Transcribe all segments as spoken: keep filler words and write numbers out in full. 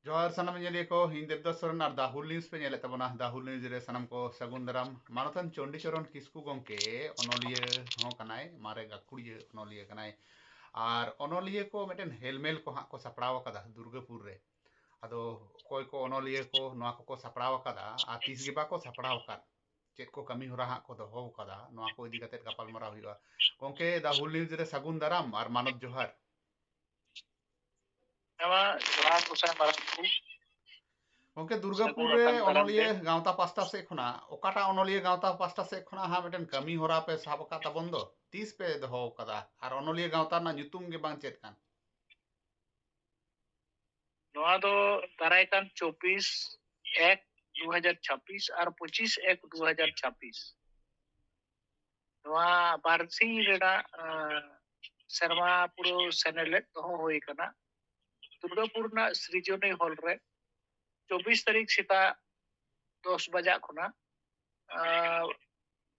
ᱡᱚᱦᱟᱨ ᱥᱟᱱᱟᱢ ᱧᱮᱧᱮᱞᱤᱭᱟᱹ ᱠᱚ, ᱤᱧ ᱫᱮᱵᱫᱟᱥ ᱥᱚᱨᱮᱱ ᱟᱨ The Whole News ᱯᱮ ᱧᱮᱞᱮᱫ ᱛᱟᱵᱚᱱᱟ᱾ The Whole News ᱨᱮ ᱥᱟᱱᱟᱢ ᱠᱚ ᱥᱟᱹᱜᱩᱱ ᱫᱟᱨᱟᱢ᱾ ᱢᱟᱱᱚᱛᱟᱱ ᱪᱚᱱᱰᱤᱪᱚᱨᱚᱱ ᱠᱤᱥᱠᱩ ᱜᱚᱢᱠᱮ ᱚᱱᱚᱞᱤᱭᱟᱹ ᱦᱚᱸ ᱠᱟᱱᱟᱭ, ᱢᱟᱨᱮ ᱜᱟᱹᱠᱷᱩᱲᱤᱭᱟᱹ ᱚᱱᱚᱞᱤᱭᱟᱹ ᱠᱟᱱᱟᱭ᱾ ᱟᱨ ᱚᱱᱚᱞᱤᱭᱟᱹ ᱠᱚ ᱢᱤᱫᱴᱮᱱ ᱦᱮᱞᱢᱮᱞ ᱠᱚ ᱦᱟᱸᱜ ᱠᱚ ᱥᱟᱯᱲᱟᱣ ᱟᱠᱟᱫᱟ ᱫᱩᱨᱜᱟᱹᱯᱩᱨ ᱨᱮ᱾ ᱟᱫᱚ ᱚᱠᱚᱭ ᱠᱚ ᱚᱱᱚᱞᱤᱭᱟᱹ ᱠᱚ ᱱᱚᱣᱟ ᱠᱚᱠᱚ ᱥᱟᱯᱲᱟᱣ ᱟᱠᱟᱫᱟ ᱟᱨ ᱛᱤᱥ ᱜᱮ ᱵᱟᱠᱚ ᱥᱟᱯᱲᱟᱣ ᱟᱠᱟᱫ, ᱪᱮᱫ ᱠᱚ ᱠᱟᱹᱢᱤ ᱦᱚᱨᱟ ᱦᱟᱸᱜ ᱠᱚ ᱫᱚᱦᱚ ᱟᱠᱟᱫᱟ, ᱱᱚᱣᱟ ᱠᱚ ᱤᱫᱤ ᱠᱟᱛᱮ ᱜᱟᱯᱟᱞ ᱢᱟᱨᱟᱣ ᱦᱩᱭᱩᱜᱼᱟ᱾ ᱜᱚᱢᱠᱮ, The Whole News ᱨᱮ ᱥᱟᱹᱜᱩᱱ ᱫᱟᱨᱟᱢ ᱟᱨ ᱢᱟᱱᱚᱛ ᱡᱚᱦᱟᱨ᱾ ᱦᱮᱸ ᱢᱟ, ᱡᱚᱦᱟᱨ ᱜᱚᱸᱥᱟᱭ ᱢᱟᱨᱟᱝ ᱵᱩᱨᱩ᱾ ᱜᱚᱢᱠᱮ, ᱫᱩᱨᱜᱟᱯᱩᱨ ᱥᱟᱹᱜᱩᱱ ᱨᱮ ᱟᱛᱟᱝ ᱫᱟᱨᱟᱢ ᱚᱱᱚᱞᱤᱭᱟᱹ ᱛᱮ᱾ ᱜᱟᱶᱛᱟ ᱯᱟᱥᱴᱟ ᱥᱮᱫ ᱠᱷᱚᱱᱟᱜ, ᱚᱠᱟᱴᱟᱜ ᱚᱱᱚᱞᱤᱭᱟᱹ ᱜᱟᱶᱛᱟ ᱯᱟᱥᱴᱟ ᱥᱮᱫ ᱠᱷᱚᱱᱟᱜ ᱦᱟᱸᱜ ᱢᱤᱫᱴᱮᱱ ᱠᱟᱹᱢᱤ ᱦᱚᱨᱟ ᱯᱮ ᱥᱟᱵ ᱟᱠᱟᱫ ᱛᱟᱵᱚᱱ ᱫᱚ, ᱛᱤᱥ ᱯᱮ ᱫᱚᱦᱚ ᱟᱠᱟᱫᱟ? ᱟᱨ ᱚᱱᱚᱞᱤᱭᱟᱹ ᱜᱟᱶᱛᱟ ᱨᱮᱱᱟᱜ ᱧᱩᱛᱩᱢ ᱜᱮ ᱵᱟᱝ ᱪᱮᱫ ᱠᱟᱱ? ᱱᱚᱣᱟ ᱫᱚ ᱫᱟᱨᱟᱭ ᱠᱟᱱ ᱪᱚᱵᱵᱤᱥ ᱮᱠ ᱫᱩ ᱦᱟᱡᱟᱨ ᱪᱷᱟᱵᱵᱤᱥ ᱟᱨ ᱯᱚᱸᱪᱤᱥ ᱮᱠ ᱫᱩ ᱦᱟᱡᱟᱨ ᱪᱷᱟᱵᱵᱤᱥ᱾ ᱱᱚᱣᱟ ᱵᱟᱨᱥᱤᱧ ᱨᱮᱱᱟᱜ, ᱟᱸ, ᱥᱮᱨᱢᱟ ᱯᱩᱨᱟᱹᱣ ᱥᱮᱱᱮᱞᱮᱫ ᱫᱚᱦᱚ ᱦᱩᱭ ᱠᱟᱱᱟ᱾ ᱫᱩᱨᱜᱟᱯᱩᱨ ᱨᱮᱱᱟᱜ ᱥᱨᱤᱡᱚᱱᱤ ᱦᱚᱞ ᱨᱮ ᱪᱚᱵᱵᱤᱥ ᱛᱟᱹᱨᱤᱠᱷ ᱥᱮᱛᱟᱜ ᱫᱚᱥ ᱵᱟᱡᱟᱜ ᱠᱷᱚᱱᱟᱜ, ᱟᱸ,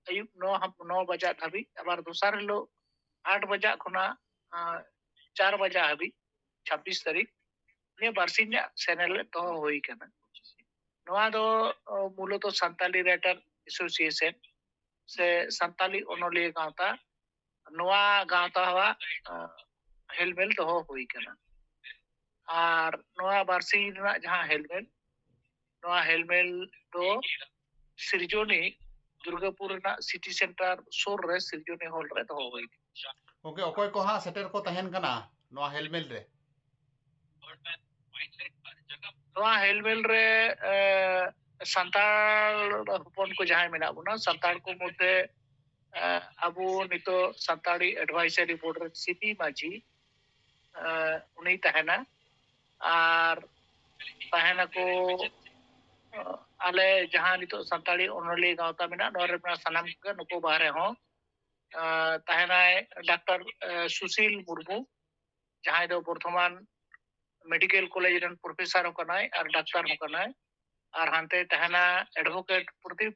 ᱟᱹᱭᱩᱵ ᱱᱚ ᱦᱟᱯ-, ᱱᱚ ᱵᱟᱡᱟᱜ ᱫᱷᱟᱹᱵᱤᱡ, ᱟᱵᱟᱨ ᱫᱚᱥᱟᱨ ᱦᱤᱞᱳᱜ ᱟᱴ ᱵᱟᱡᱟᱜ ᱠᱷᱚᱱᱟᱜ, ᱟᱸ, ᱪᱟᱨ ᱵᱟᱡᱟᱜ ᱦᱟᱹᱵᱤᱡ, ᱪᱷᱟᱵᱵᱤᱥ ᱛᱟᱹᱨᱤᱠᱷ, ᱱᱤᱭᱟᱹ ᱵᱟᱨᱥᱤᱧ ᱨᱮᱱᱟᱜ ᱥᱮᱱᱮᱞᱮᱫ ᱫᱚᱦᱚ ᱦᱩᱭ ᱠᱟᱱᱟ᱾ ᱱᱚᱣᱟ ᱫᱚ, ᱚ, ᱢᱩᱞᱚᱛᱚ ᱥᱟᱱᱛᱟᱞᱤ ᱨᱟᱭᱴᱟᱨ ᱮᱥᱳᱥᱤᱭᱮᱥᱚᱱ ᱥᱮ ᱥᱟᱱᱛᱟᱞᱤ ᱚᱱᱚᱞᱤᱭᱟᱹ ᱜᱟᱶᱛᱟ, ᱱᱚᱣᱟ ᱜᱟᱶᱛᱟᱣᱟᱜ, ᱚ, ᱦᱮᱞᱢᱮᱞ ᱫᱚᱦᱚ ᱦᱩᱭ ᱠᱟᱱᱟ᱾ ᱟᱨ ᱱᱚᱣᱟ ᱵᱟᱨᱥᱤᱧ ᱨᱮᱱᱟᱜ ᱡᱟᱦᱟᱸ ᱦᱮᱞᱢᱮᱞ, ᱱᱚᱣᱟ ᱦᱮᱞᱢᱮᱞ ᱫᱚ ᱥᱤᱨᱡᱚᱱᱤ, ᱫᱩᱨᱜᱟᱯᱩᱨ ᱨᱮᱱᱟᱜ ᱥᱤᱴᱤ ᱥᱮᱱᱴᱟᱨ ᱥᱩᱨ ᱨᱮ ᱥᱤᱨᱡᱚᱱᱤ ᱦᱚᱞ ᱨᱮ ᱫᱚᱦᱚ ᱦᱩᱭ ᱠᱟᱱᱟ᱾ ᱜᱚᱢᱠᱮ, ᱚᱠᱚᱭ ᱠᱚ ᱦᱟᱸᱜ ᱥᱮᱴᱮᱨ ᱠᱚ ᱛᱟᱦᱮᱱ ᱠᱟᱱᱟ ᱱᱚᱣᱟ ᱦᱮᱞᱢᱮᱞ ᱨᱮ? ᱱᱚᱣᱟ ᱦᱮᱞᱢᱮᱞ ᱨᱮ, ᱮ, ᱥᱟᱱᱛᱟᱲ ᱦᱚᱯᱚᱱ ᱠᱚ ᱡᱟᱦᱟᱸᱭ ᱢᱮᱱᱟᱜ ᱵᱚᱱᱟ, ᱥᱟᱱᱛᱟᱲ ᱠᱚ ᱢᱚᱫᱽᱫᱷᱮ, ᱮ, ᱟᱵᱚ ᱱᱤᱛᱚᱜ ᱥᱟᱱᱛᱟᱲᱤ ᱮᱰᱵᱟᱭᱥᱟᱨᱤ ᱵᱳᱨᱰ ᱨᱮᱱ ᱥᱤᱯᱤ ᱢᱟᱹᱡᱷᱤ, ᱮ, ᱩᱱᱤᱭ ᱛᱟᱦᱮᱱᱟ᱾ ᱟᱨ ᱛᱟᱦᱮᱱᱟᱠᱚ, ᱮ, ᱟᱞᱮ ᱡᱟᱦᱟᱸ ᱱᱤᱛᱚᱜ ᱥᱟᱱᱛᱟᱲᱤ ᱚᱱᱚᱞᱤᱭᱟᱹ ᱜᱟᱶᱛᱟ ᱢᱮᱱᱟᱜᱼᱟ, ᱱᱚᱣᱟ ᱨᱮᱱᱟᱜ ᱥᱟᱱᱟᱢ ᱠᱚᱜᱮ ᱱᱩᱠᱩ ᱵᱟᱦᱨᱮ ᱦᱚᱸ, ᱮ, ᱛᱟᱦᱮᱱᱟᱭ ᱰᱟᱠᱛᱟᱨ, ᱮ, ᱥᱩᱥᱤᱞ ᱢᱩᱨᱢᱩ, ᱡᱟᱦᱟᱸᱭ ᱫᱚ ᱵᱚᱨᱫᱷᱚᱢᱟᱱ ᱢᱮᱰᱤᱠᱮᱞ ᱠᱚᱞᱮᱡᱽ ᱨᱮᱱ ᱯᱨᱚᱯᱷᱮᱥᱟᱨ ᱦᱚᱸ ᱠᱟᱱᱟᱭ ᱟᱨ ᱰᱟᱠᱛᱟᱨ ᱦᱚᱸ ᱠᱟᱱᱟᱭ᱾ ᱟᱨ ᱦᱟᱱᱛᱮ ᱛᱟᱦᱮᱱᱟ ᱮᱰᱵᱷᱳᱠᱮᱴ ᱯᱨᱚᱫᱤᱯ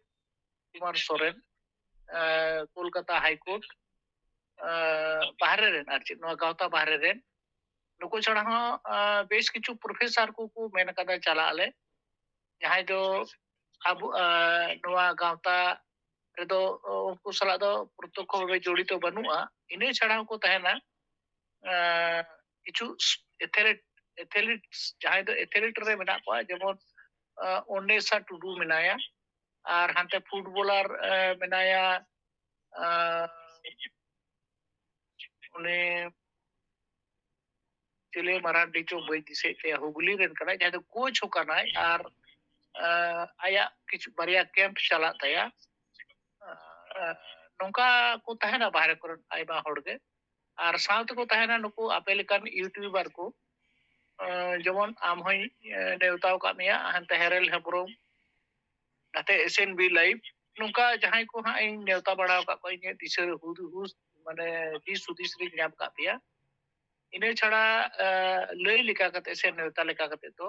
ᱠᱩᱢᱟᱨ ᱥᱚᱨᱮᱱ, ᱮ, ᱠᱳᱞᱠᱟᱛᱟ ᱦᱟᱭ ᱠᱳᱨᱴ, ᱮ, ᱵᱟᱦᱨᱮ ᱨᱮᱱ, ᱟᱨ ᱪᱮᱫ, ᱱᱚᱣᱟ ᱜᱟᱶᱛᱟ ᱵᱟᱦᱨᱮ ᱨᱮᱱ᱾ ᱱᱩᱠᱩ ᱪᱷᱟᱲᱟ ᱦᱚᱸ ᱵᱮᱥ ᱠᱤᱪᱷᱩ ᱯᱨᱚᱯᱷᱮᱥᱟᱨ ᱠᱚᱠᱚ ᱢᱮᱱ ᱟᱠᱟᱫᱟ ᱪᱟᱞᱟᱜ ᱟᱞᱮ, ᱡᱟᱦᱟᱸᱭ ᱫᱚ ᱟᱵᱚ ᱱᱚᱣᱟ ᱜᱟᱶᱛᱟ ᱨᱮᱫᱚ ᱩᱱᱠᱩ ᱥᱟᱞᱟᱜ ᱫᱚ ᱯᱨᱚᱛᱚᱠᱠᱷᱚ ᱵᱷᱟᱵᱮ ᱡᱚᱲᱤᱛᱚ ᱵᱟᱹᱱᱩᱜᱼᱟ᱾ ᱤᱱᱟᱹ ᱪᱷᱟᱲᱟ ᱦᱚᱸᱠᱚ ᱛᱟᱦᱮᱱᱟ ᱠᱤᱪᱷᱩ ᱮᱛᱷᱮᱞᱤᱴ, ᱮᱛᱷᱮᱞᱤᱴ ᱡᱟᱦᱟᱸᱭ ᱫᱚ ᱮᱛᱷᱮᱞᱤᱴ ᱨᱮ ᱢᱮᱱᱟᱜ ᱠᱚᱣᱟ, ᱡᱮᱢᱚᱱ ᱚᱱᱮᱥᱟ ᱴᱩᱰᱩ ᱢᱮᱱᱟᱭᱟ, ᱟᱨ ᱦᱟᱱᱛᱮ ᱯᱷᱩᱴᱵᱚᱞᱟᱨ ᱢᱮᱱᱟᱭᱟ ᱩᱱᱤ ᱪᱤᱞᱤ ᱢᱟᱨᱟᱱᱰᱤ ᱪᱚ ᱵᱟᱹᱧ ᱫᱤᱥᱟᱹᱭᱮᱫ ᱛᱟᱭᱟ, ᱦᱩᱜᱽᱞᱤ ᱨᱮᱱ ᱠᱟᱱᱟᱭ, ᱡᱟᱦᱟᱸᱭ ᱫᱚ ᱠᱳᱪ ᱦᱚᱸ ᱠᱟᱱᱟᱭ, ᱟᱨ ᱟᱭᱟᱜ ᱠᱤᱪᱷᱩ ᱵᱟᱨᱭᱟ ᱠᱮᱢᱯ ᱪᱟᱞᱟᱜ ᱛᱟᱭᱟ᱾ ᱱᱚᱝᱠᱟ ᱠᱚ ᱛᱟᱦᱮᱱᱟ ᱵᱟᱦᱨᱮ ᱠᱚᱨᱮᱱ ᱟᱭᱢᱟ ᱦᱚᱲ ᱜᱮ, ᱟᱨ ᱥᱟᱶ ᱛᱮᱠᱚ ᱛᱟᱦᱮᱱᱟ ᱱᱩᱠᱩ ᱟᱯᱮ ᱞᱮᱠᱟᱱ ᱤᱭᱩᱴᱩᱵᱟᱨ ᱠᱚ᱾ ᱡᱮᱢᱚᱱ ᱟᱢ ᱦᱚᱸᱧ ᱱᱮᱣᱛᱟ ᱟᱠᱟᱫ ᱢᱮᱭᱟ, ᱦᱟᱱᱛᱮ ᱦᱮᱨᱮᱞ ᱦᱮᱢᱵᱨᱚᱢ, ᱱᱟᱛᱮ ᱮᱥ ᱮᱱ ᱵᱤ ᱞᱟᱭᱤᱵᱷ, ᱱᱚᱝᱠᱟ ᱡᱟᱦᱟᱸᱭ ᱠᱚ ᱦᱟᱸᱜ ᱤᱧ ᱱᱮᱣᱛᱟ ᱵᱟᱲᱟ ᱟᱠᱟᱫ ᱠᱚᱣᱟ, ᱤᱧᱟᱹᱜ ᱫᱤᱥᱟᱹ ᱦᱩᱫᱤᱥ, ᱢᱟᱱᱮ ᱫᱤᱥ ᱦᱩᱫᱤᱥ ᱨᱤᱧ ᱧᱟᱢ ᱟᱠᱟᱫ ᱯᱮᱭᱟ᱾ ᱤᱱᱟᱹ ᱪᱷᱟᱲᱟ ᱞᱟᱹᱭ ᱞᱮᱠᱟ ᱠᱟᱛᱮ ᱥᱮ ᱱᱮᱣᱛᱟ ᱞᱮᱠᱟ ᱠᱟᱛᱮ ᱫᱚ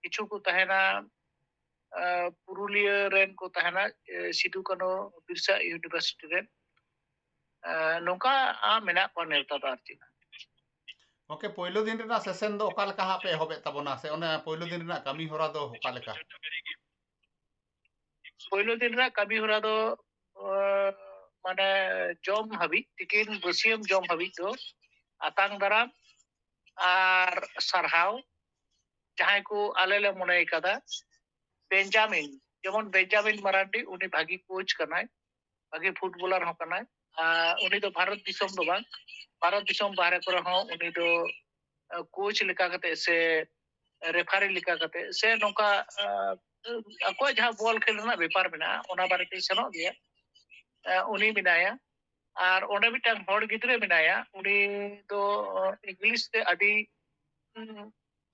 ᱠᱤᱪᱷᱩ ᱠᱚ ᱛᱟᱦᱮᱱᱟ ᱯᱩᱨᱩᱞᱤᱭᱟᱹ ᱨᱮᱱ ᱠᱚ ᱛᱟᱦᱮᱱᱟ ᱥᱤᱫᱩ ᱠᱟᱹᱱᱦᱩ ᱵᱤᱨᱥᱟ ᱤᱭᱩᱱᱤᱵᱷᱟᱨᱥᱤᱴᱤ ᱨᱮᱱ, ᱱᱚᱝᱠᱟ ᱢᱮᱱᱟᱜ ᱠᱚᱣᱟ ᱱᱮᱣᱛᱟ ᱫᱚ ᱟᱨ ᱪᱮᱫ᱾ ᱜᱚᱢᱠᱮ, ᱯᱳᱭᱞᱳ ᱫᱤᱱ ᱨᱮᱱᱟᱜ ᱥᱮᱥᱚᱱ ᱫᱚ ᱚᱠᱟ ᱞᱮᱠᱟ ᱦᱟᱸᱜ ᱯᱮ ᱮᱦᱚᱵᱮᱫ ᱛᱟᱵᱚᱱᱟ, ᱥᱮ ᱚᱱᱟ ᱯᱳᱭᱞᱳ ᱫᱤᱱ ᱨᱮᱱᱟᱜ ᱠᱟᱹᱢᱤ ᱦᱚᱨᱟ ᱫᱚ ᱚᱠᱟ ᱞᱮᱠᱟ? ᱯᱳᱭᱞᱳ ᱫᱤᱱ ᱨᱮᱱᱟᱜ ᱠᱟᱹᱢᱤ ᱦᱚᱨᱟ ᱫᱚ ᱢᱟᱱᱮ ᱡᱚᱢ ᱦᱟᱹᱵᱤᱡ, ᱛᱤᱠᱤᱱ ᱵᱟᱹᱥᱭᱟᱹᱢ ᱡᱚᱢ ᱦᱟᱹᱵᱤᱡ ᱫᱚ ᱟᱛᱟᱝ ᱫᱟᱨᱟᱢ ᱟᱨ ᱥᱟᱨᱦᱟᱣ, ᱡᱟᱦᱟᱸᱭ ᱠᱚ ᱟᱞᱮ ᱞᱮ ᱢᱚᱱᱮ ᱠᱟᱫᱟ᱾ ᱵᱮᱧᱡᱟᱢᱤᱱ, ᱡᱮᱢᱚᱱ ᱵᱮᱧᱡᱟᱢᱤᱱ ᱢᱟᱨᱟᱱᱰᱤ, ᱩᱱᱤ ᱵᱷᱟᱹᱜᱤ ᱠᱳᱪ ᱠᱟᱱᱟᱭ, ᱵᱷᱟᱹᱜᱤ ᱯᱷᱩᱴᱵᱚᱞᱟᱨ ᱦᱚᱸ ᱠᱟᱱᱟᱭ᱾ ᱟᱨ ᱩᱱᱤ ᱫᱚ ᱵᱷᱟᱨᱚᱛ ᱫᱤᱥᱚᱢ ᱫᱚ ᱵᱟᱝ, ᱵᱷᱟᱨᱚᱛ ᱫᱤᱥᱚᱢ ᱵᱟᱦᱨᱮ ᱠᱚᱨᱮ ᱦᱚᱸ ᱩᱱᱤ ᱫᱚ ᱠᱳᱪ ᱞᱮᱠᱟ ᱠᱟᱛᱮ ᱥᱮ ᱨᱮᱯᱷᱟᱨᱤ ᱞᱮᱠᱟ ᱠᱟᱛᱮ ᱥᱮ ᱱᱚᱝᱠᱟ ᱟᱠᱚᱣᱟᱜ ᱡᱟᱦᱟᱸ ᱵᱚᱞ ᱠᱷᱮᱞ ᱨᱮᱱᱟᱜ ᱵᱮᱯᱟᱨ ᱢᱮᱱᱟᱜᱼᱟ, ᱚᱱᱟ ᱵᱟᱨᱮᱛᱮ ᱥᱮᱱᱚᱜ ᱜᱮᱭᱟ᱾ ᱩᱱᱤ ᱢᱮᱱᱟᱭᱟ᱾ ᱟᱨ ᱚᱸᱰᱮ ᱢᱤᱫᱴᱟᱝ ᱦᱚᱲ ᱜᱤᱫᱽᱨᱟᱹ ᱢᱮᱱᱟᱭᱟ, ᱩᱱᱤ ᱫᱚ ᱤᱝᱞᱤᱥ ᱛᱮ ᱟᱹᱰᱤ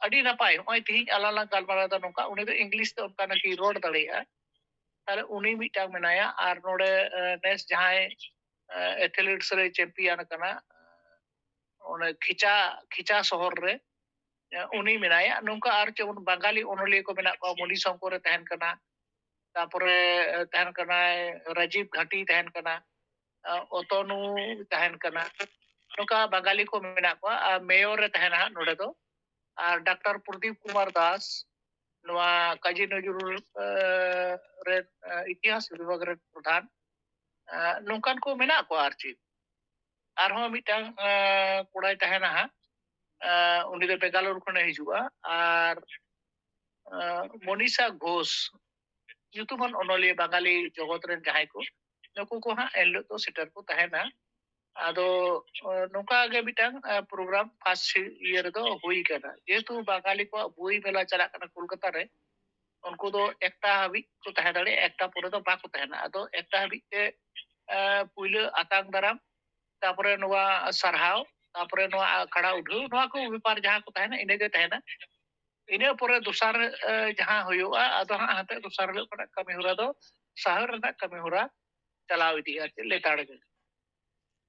ᱟᱹᱰᱤ ᱱᱟᱯᱟᱭ᱾ ᱱᱚᱜᱼᱚᱭ ᱛᱤᱦᱤᱧ ᱟᱞᱟᱝ ᱞᱟᱝ ᱜᱟᱞᱢᱟᱨᱟᱣ ᱮᱫᱟ ᱱᱚᱝᱠᱟ, ᱩᱱᱤ ᱫᱚ ᱤᱝᱞᱤᱥ ᱛᱮ ᱚᱱᱠᱟ ᱱᱟᱠᱤ ᱨᱚᱲ ᱫᱟᱲᱮᱭᱟᱜᱼᱟ᱾ ᱛᱟᱦᱞᱮ ᱩᱱᱤ ᱢᱤᱫᱴᱟᱝ ᱢᱮᱱᱟᱭᱟ᱾ ᱟᱨ ᱱᱚᱰᱮ ᱱᱮᱥ ᱡᱟᱦᱟᱸᱭ ᱮᱛᱷᱮᱞᱤᱴᱥ ᱨᱮ ᱪᱮᱢᱯᱤᱭᱟᱱ ᱠᱟᱱᱟ, ᱚᱱᱮ ᱠᱷᱤᱪᱟ ᱠᱷᱤᱪᱟ ᱥᱚᱦᱚᱨ ᱨᱮ ᱩᱱᱤ ᱢᱮᱱᱟᱭᱟ᱾ ᱱᱚᱝᱠᱟ ᱟᱨ ᱡᱮᱢᱚᱱ ᱵᱟᱝᱜᱟᱞᱤ ᱚᱱᱚᱞᱤᱭᱟᱹ ᱠᱚ ᱢᱮᱱᱟᱜ ᱠᱚᱣᱟ, ᱢᱚᱱᱤ ᱥᱚᱝᱠᱚᱨ ᱮ ᱛᱟᱦᱮᱱ ᱠᱟᱱᱟ, ᱛᱟᱨᱯᱚᱨᱮ ᱛᱟᱦᱮᱱ ᱠᱟᱱᱟᱭ ᱨᱟᱡᱤᱵ ᱜᱷᱟᱴᱤ ᱛᱟᱦᱮᱱ ᱠᱟᱱᱟ, ᱚᱛᱚᱱᱩ ᱛᱟᱦᱮᱱ ᱠᱟᱱᱟ, ᱱᱚᱝᱠᱟ ᱵᱟᱝᱜᱟᱞᱤ ᱠᱚ ᱢᱮᱱᱟᱜ ᱠᱚᱣᱟ᱾ ᱟᱨ ᱢᱮᱭᱚᱨ ᱨᱮ ᱛᱟᱦᱮᱱᱟ ᱦᱟᱸᱜ ᱱᱚᱰᱮ ᱫᱚ, ᱟᱨ ᱰᱟᱠᱛᱟᱨ ᱯᱨᱚᱫᱤᱯ ᱠᱩᱢᱟᱨ ᱫᱟᱥ, ᱱᱚᱣᱟ ᱠᱟᱡᱤ ᱱᱚᱡᱨᱩᱞ ᱨᱮᱱ ᱤᱛᱤᱦᱟᱥ ᱵᱤᱵᱷᱟᱜᱽ ᱨᱮᱱ ᱯᱨᱚᱫᱷᱟᱱ᱾ ᱱᱚᱝᱠᱟᱱ ᱠᱚ ᱢᱮᱱᱟᱜ ᱠᱚᱣᱟ᱾ ᱟᱨ ᱪᱮᱫ, ᱟᱨᱦᱚᱸ ᱢᱤᱫᱴᱟᱝ ᱠᱚᱲᱟᱭ ᱛᱟᱦᱮᱱᱟ ᱦᱟᱸᱜ, ᱩᱱᱤ ᱫᱚ ᱵᱮᱝᱜᱟᱞᱳᱨ ᱠᱷᱚᱱᱮ ᱦᱤᱡᱩᱜᱼᱟ᱾ ᱟᱨ ᱢᱚᱱᱤᱥᱟ ᱜᱷᱳᱥ, ᱧᱩᱛᱩᱢᱟᱱ ᱚᱱᱚᱞᱤᱭᱟᱹ ᱵᱟᱝᱜᱟᱞᱤ ᱡᱚᱜᱚᱛ ᱨᱮᱱ ᱡᱟᱦᱟᱸᱭ ᱠᱚ, ᱱᱩᱠᱩ ᱠᱚ ᱦᱟᱸᱜ ᱮᱱᱦᱤᱞᱳᱜ ᱫᱚ ᱥᱮᱴᱮᱨ ᱠᱚ ᱛᱟᱦᱮᱱᱟ᱾ ᱟᱫᱚ ᱱᱚᱝᱠᱟ ᱜᱮ ᱢᱤᱫᱴᱟᱝ ᱯᱨᱳᱜᱨᱟᱢ ᱯᱷᱟᱥᱴ ᱤᱭᱟᱹ ᱨᱮᱫᱚ ᱦᱩᱭ ᱠᱟᱱᱟ᱾ ᱡᱮᱦᱮᱛᱩ ᱵᱟᱝᱜᱟᱞᱤ ᱠᱚᱣᱟᱜ ᱵᱳᱭ ᱢᱮᱞᱟ ᱪᱟᱞᱟᱜ ᱠᱟᱱᱟ ᱠᱳᱞᱠᱟᱛᱟ ᱨᱮ, ᱩᱱᱠᱩ ᱫᱚ ᱮᱠᱴᱟ ᱦᱟᱹᱵᱤᱡ ᱠᱚ ᱛᱟᱦᱮᱸ ᱫᱟᱲᱮᱭᱟᱜᱼᱟ, ᱮᱠᱴᱟ ᱯᱚᱨᱮ ᱫᱚ ᱵᱟᱠᱚ ᱛᱟᱦᱮᱱᱟ᱾ ᱟᱫᱚ ᱮᱠᱴᱟ ᱦᱟᱹᱵᱤᱡ ᱛᱮ ᱯᱩᱭᱞᱟᱹ ᱟᱛᱟᱝ ᱫᱟᱨᱟᱢ, ᱛᱟᱯᱚᱨᱮ ᱱᱚᱣᱟ ᱥᱟᱨᱦᱟᱣ, ᱛᱟᱯᱚᱨᱮ ᱱᱚᱣᱟ ᱟᱠᱷᱲᱟ ᱩᱰᱷᱟᱹᱣ, ᱱᱚᱣᱟ ᱠᱚ ᱵᱮᱯᱟᱨ ᱡᱟᱦᱟᱸ ᱠᱚ ᱛᱟᱦᱮᱱᱟ, ᱤᱱᱟᱹᱜᱮ ᱛᱟᱦᱮᱱᱟ᱾ ᱤᱱᱟᱹ ᱯᱚᱨᱮ ᱫᱚᱥᱟᱨ ᱡᱟᱦᱟᱸ ᱦᱩᱭᱩᱜᱼᱟ, ᱟᱫᱚ ᱦᱟᱸᱜ ᱦᱟᱱᱛᱮ ᱫᱚᱥᱟᱨ ᱦᱤᱞᱳᱜ ᱠᱷᱚᱱᱟᱜ ᱠᱟᱹᱢᱤ ᱦᱚᱨᱟ ᱫᱚ ᱥᱟᱦᱟᱨ ᱨᱮᱱᱟᱜ ᱠᱟᱹᱢᱤ ᱦᱚᱨᱟ ᱪᱟᱞᱟᱣ ᱤᱫᱤᱜᱼᱟ ᱟᱨ ᱪᱮᱫ ᱞᱮᱛᱟᱲ ᱜᱮ᱾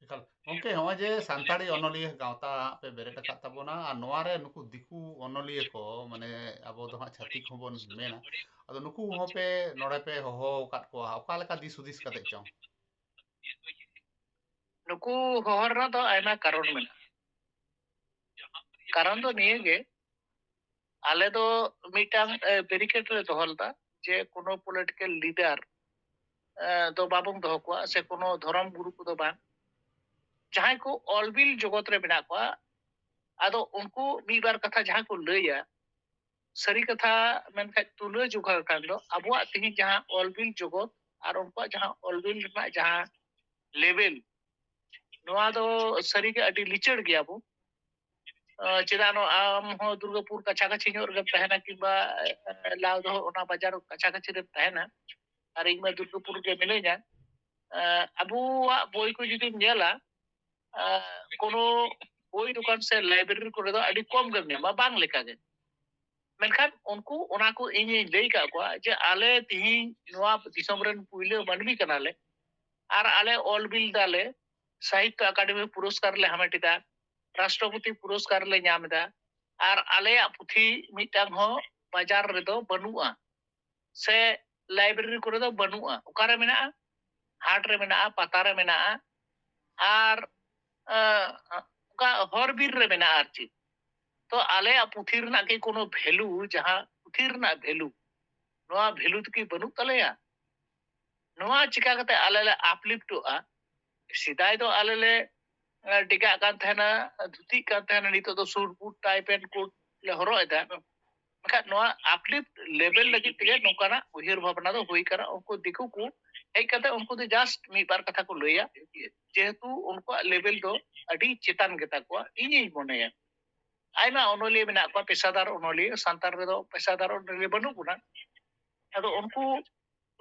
ᱮᱠᱟᱞ᱾ ᱜᱚᱢᱠᱮ, ᱱᱚᱜᱼᱚᱭ ᱡᱮ ᱥᱟᱱᱛᱟᱲᱤ ᱚᱱᱚᱞᱤᱭᱟᱹ ᱜᱟᱶᱛᱟ ᱯᱮ ᱵᱮᱨᱮᱫ ᱟᱠᱟᱫ ᱛᱟᱵᱚᱱᱟ, ᱟᱨ ᱱᱚᱣᱟ ᱨᱮ ᱱᱩᱠᱩ ᱫᱤᱠᱩ ᱚᱱᱚᱞᱤᱭᱟᱹ ᱠᱚ, ᱢᱟᱱᱮ ᱟᱵᱚ ᱫᱚ ᱦᱟᱸᱜ ᱪᱷᱟᱹᱛᱤᱠ ᱦᱚᱸᱵᱚᱱ ᱢᱮᱱᱟ, ᱟᱫᱚ ᱱᱩᱠᱩ ᱦᱚᱸ ᱯᱮ ᱱᱚᱰᱮ ᱯᱮ ᱦᱚᱦᱚ ᱟᱠᱟᱫ ᱠᱚᱣᱟ, ᱚᱠᱟ ᱞᱮᱠᱟ ᱫᱤᱥ ᱦᱩᱫᱤᱥ ᱠᱟᱛᱮ ᱪᱚᱝ? ᱱᱩᱠᱩ ᱦᱚᱦᱚ ᱨᱮᱱᱟᱜ ᱫᱚ ᱟᱭᱢᱟ ᱠᱟᱨᱚᱱ ᱢᱮᱱᱟᱜᱼᱟ᱾ ᱠᱟᱨᱚᱱ ᱫᱚ ᱱᱤᱭᱟᱹ ᱜᱮ, ᱟᱞᱮ ᱫᱚ ᱢᱤᱫᱴᱟᱝ ᱵᱮᱨᱤᱠᱮᱰ ᱞᱮ ᱫᱚᱦᱚ ᱞᱮᱫᱟ ᱡᱮ ᱠᱳᱱᱳ ᱯᱚᱞᱤᱴᱤᱠᱮᱞ ᱞᱤᱰᱟᱨ ᱫᱚ ᱵᱟᱵᱚᱱ ᱫᱚᱦᱚ ᱠᱚᱣᱟ, ᱥᱮ ᱠᱳᱱᱳ ᱫᱷᱚᱨᱚᱢ ᱜᱩᱨᱩ ᱠᱚᱫᱚ ᱵᱟᱝ᱾ ᱡᱟᱦᱟᱸᱭ ᱠᱚ ᱚᱞ ᱵᱤᱞ ᱡᱚᱜᱚᱛ ᱨᱮ ᱢᱮᱱᱟᱜ ᱠᱚᱣᱟ, ᱟᱫᱚ ᱩᱱᱠᱩ ᱢᱤᱫ ᱵᱟᱨ ᱠᱟᱛᱷᱟ ᱡᱟᱦᱟᱸ ᱠᱚ ᱞᱟᱹᱭᱟ, ᱥᱟᱹᱨᱤ ᱠᱟᱛᱷᱟ ᱢᱮᱱᱠᱷᱟᱡ ᱛᱩᱞᱟᱹ ᱡᱚᱠᱷᱟ ᱠᱷᱟᱱ ᱫᱚ ᱟᱵᱚᱣᱟᱜ ᱛᱮᱦᱮᱧ ᱡᱟᱦᱟᱸ ᱚᱞ ᱵᱤᱞ ᱡᱚᱜᱚᱛ ᱟᱨ ᱩᱱᱠᱩᱣᱟᱜ ᱡᱟᱦᱟᱸ ᱚᱞ ᱵᱤᱞ ᱨᱮᱱᱟᱜ ᱡᱟᱦᱟᱸ ᱞᱮᱵᱮᱞ, ᱱᱚᱣᱟ ᱫᱚ ᱥᱟᱹᱨᱤᱜᱮ ᱟᱹᱰᱤ ᱞᱤᱪᱟᱹᱲ ᱜᱮᱭᱟ ᱵᱚ᱾ ᱪᱮᱫᱟᱜ ᱱᱚᱣᱟ ᱟᱢ ᱦᱚᱸ ᱫᱩᱨᱜᱟᱯᱩᱨ ᱠᱟᱪᱷᱟ ᱠᱟᱪᱷᱤ ᱧᱚᱜ ᱨᱮᱜᱮᱢ ᱛᱟᱦᱮᱱᱟ, ᱠᱤᱝᱵᱟ ᱞᱟᱣ ᱫᱚ ᱚᱱᱟ ᱵᱟᱡᱟᱨ ᱠᱟᱪᱷᱟ ᱠᱟᱪᱷᱤ ᱨᱮᱢ ᱛᱟᱦᱮᱱᱟ, ᱟᱨ ᱤᱧ ᱢᱟ ᱫᱩᱨᱜᱟᱯᱩᱨ ᱨᱮᱜᱮ ᱢᱤᱱᱟᱹᱧᱟ᱾ ᱟᱵᱚᱣᱟᱜ ᱵᱳᱭ ᱠᱚ ᱡᱩᱫᱤᱢ ᱧᱮᱞᱟ, ᱠᱳᱱᱳ ᱵᱳᱭ ᱫᱚᱠᱟᱱ ᱥᱮ ᱞᱟᱭᱵᱨᱮᱨᱤ ᱠᱚᱨᱮ ᱫᱚ ᱟᱹᱰᱤ ᱠᱚᱢ ᱜᱮᱢ ᱧᱟᱢᱟ, ᱵᱟᱝ ᱞᱮᱠᱟᱜᱮ᱾ ᱢᱮᱱᱠᱷᱟᱱ ᱩᱱᱠᱩ ᱚᱱᱟ ᱠᱚ ᱤᱧᱤᱧ ᱞᱟᱹᱭ ᱟᱠᱟᱫ ᱠᱚᱣᱟ ᱡᱮ ᱟᱞᱮ ᱛᱤᱦᱤᱧ ᱱᱚᱣᱟ ᱫᱤᱥᱚᱢ ᱨᱮᱱ ᱯᱩᱭᱞᱟᱹ ᱢᱟᱹᱱᱢᱤ ᱠᱟᱱᱟᱞᱮ, ᱟᱨ ᱟᱞᱮ ᱚᱞ ᱵᱤᱞ ᱫᱟᱞᱮ, ᱥᱟᱦᱤᱛᱛᱚ ᱟᱠᱟᱰᱮᱢᱤ ᱯᱩᱨᱚᱥᱠᱟᱨ ᱞᱮ ᱦᱟᱢᱮᱴ ᱮᱫᱟ, ᱨᱟᱥᱴᱨᱚᱯᱚᱛᱤ ᱯᱩᱨᱚᱥᱠᱟᱨ ᱞᱮ ᱧᱟᱢ ᱮᱫᱟ, ᱟᱨ ᱟᱞᱮᱭᱟᱜ ᱯᱩᱛᱷᱤ ᱢᱤᱫᱴᱟᱝ ᱦᱚᱸ ᱵᱟᱡᱟᱨ ᱨᱮᱫᱚ ᱵᱟᱹᱱᱩᱜᱼᱟ, ᱥᱮ ᱞᱟᱭᱵᱨᱮᱨᱤ ᱠᱚᱨᱮ ᱫᱚ ᱵᱟᱹᱱᱩᱜᱼᱟ᱾ ᱚᱠᱟᱨᱮ ᱢᱮᱱᱟᱜᱼᱟ? ᱦᱟᱴ ᱨᱮ ᱢᱮᱱᱟᱜᱼᱟ, ᱯᱟᱛᱟ ᱨᱮ ᱢᱮᱱᱟᱜᱼᱟ, ᱟᱨ ᱚᱱᱠᱟ ᱦᱚᱨ ᱵᱤᱨ ᱨᱮ ᱢᱮᱱᱟᱜᱼᱟ ᱟᱨ ᱪᱮᱫ᱾ ᱛᱚ ᱟᱞᱮᱭᱟᱜ ᱯᱩᱛᱷᱤ ᱨᱮᱱᱟᱜ ᱠᱤ ᱠᱳᱱᱳ ᱵᱷᱮᱞᱩ, ᱡᱟᱦᱟᱸ ᱯᱩᱛᱷᱤ ᱨᱮᱱᱟᱜ ᱵᱷᱮᱞᱩ, ᱱᱚᱣᱟ ᱵᱷᱮᱞᱩ ᱫᱚ ᱠᱤ ᱵᱟᱹᱱᱩᱜ ᱛᱟᱞᱮᱭᱟ? ᱱᱚᱣᱟ ᱪᱤᱠᱟ ᱠᱟᱛᱮ ᱟᱞᱮ ᱞᱮ ᱟᱯᱞᱤᱯᱴᱚᱜᱼᱟ? ᱥᱮᱫᱟᱭ ᱫᱚ ᱟᱞᱮ ᱞᱮ ᱰᱮᱜᱟᱜ ᱠᱟᱱ ᱛᱟᱦᱮᱱᱟ, ᱫᱷᱩᱛᱤᱜ ᱠᱟᱱ ᱛᱟᱦᱮᱱᱟ, ᱱᱤᱛᱚᱜ ᱫᱚ ᱥᱩᱴ ᱵᱩᱴ ᱴᱟᱭ ᱯᱮᱱᱴ ᱠᱳᱴ ᱞᱮ ᱦᱚᱨᱚᱜ ᱮᱫᱟ᱾ ᱢᱮᱱᱠᱷᱟᱱ ᱱᱚᱣᱟ ᱟᱯᱞᱤᱯᱴ ᱞᱮᱵᱮᱞ ᱞᱟᱹᱜᱤᱫ ᱛᱮᱜᱮ ᱱᱚᱝᱠᱟᱱᱟᱜ ᱩᱭᱦᱟᱹᱨ ᱵᱷᱟᱵᱽᱱᱟ ᱫᱚ ᱦᱩᱭ ᱠᱟᱱᱟ᱾ ᱩᱱᱠᱩ ᱫᱤᱠᱩ ᱠᱚ ᱦᱮᱡ ᱠᱟᱛᱮ ᱩᱱᱠᱩ ᱫᱚ ᱡᱟᱥᱴ ᱢᱤᱫ ᱵᱟᱨ ᱠᱟᱛᱷᱟ ᱠᱚ ᱞᱟᱹᱭᱟ, ᱡᱮᱦᱮᱛᱩ ᱩᱱᱠᱩᱣᱟᱜ ᱞᱮᱵᱮᱞ ᱫᱚ ᱟᱹᱰᱤ ᱪᱮᱛᱟᱱ ᱜᱮᱛᱟ ᱠᱚᱣᱟ ᱤᱧᱤᱧ ᱢᱚᱱᱮᱭᱟ᱾ ᱟᱭᱢᱟ ᱚᱱᱚᱞᱤᱭᱟᱹ ᱢᱮᱱᱟᱜ ᱠᱚᱣᱟ, ᱯᱮᱥᱟᱫᱟᱨ ᱚᱱᱚᱞᱤᱭᱟᱹ, ᱥᱟᱱᱛᱟᱲ ᱨᱮᱫᱚ ᱯᱮᱥᱟᱫᱟᱨ ᱚᱱᱚᱞᱤᱭᱟᱹ ᱵᱟᱹᱱᱩᱜ ᱵᱚᱱᱟ᱾ ᱟᱫᱚ ᱩᱱᱠᱩ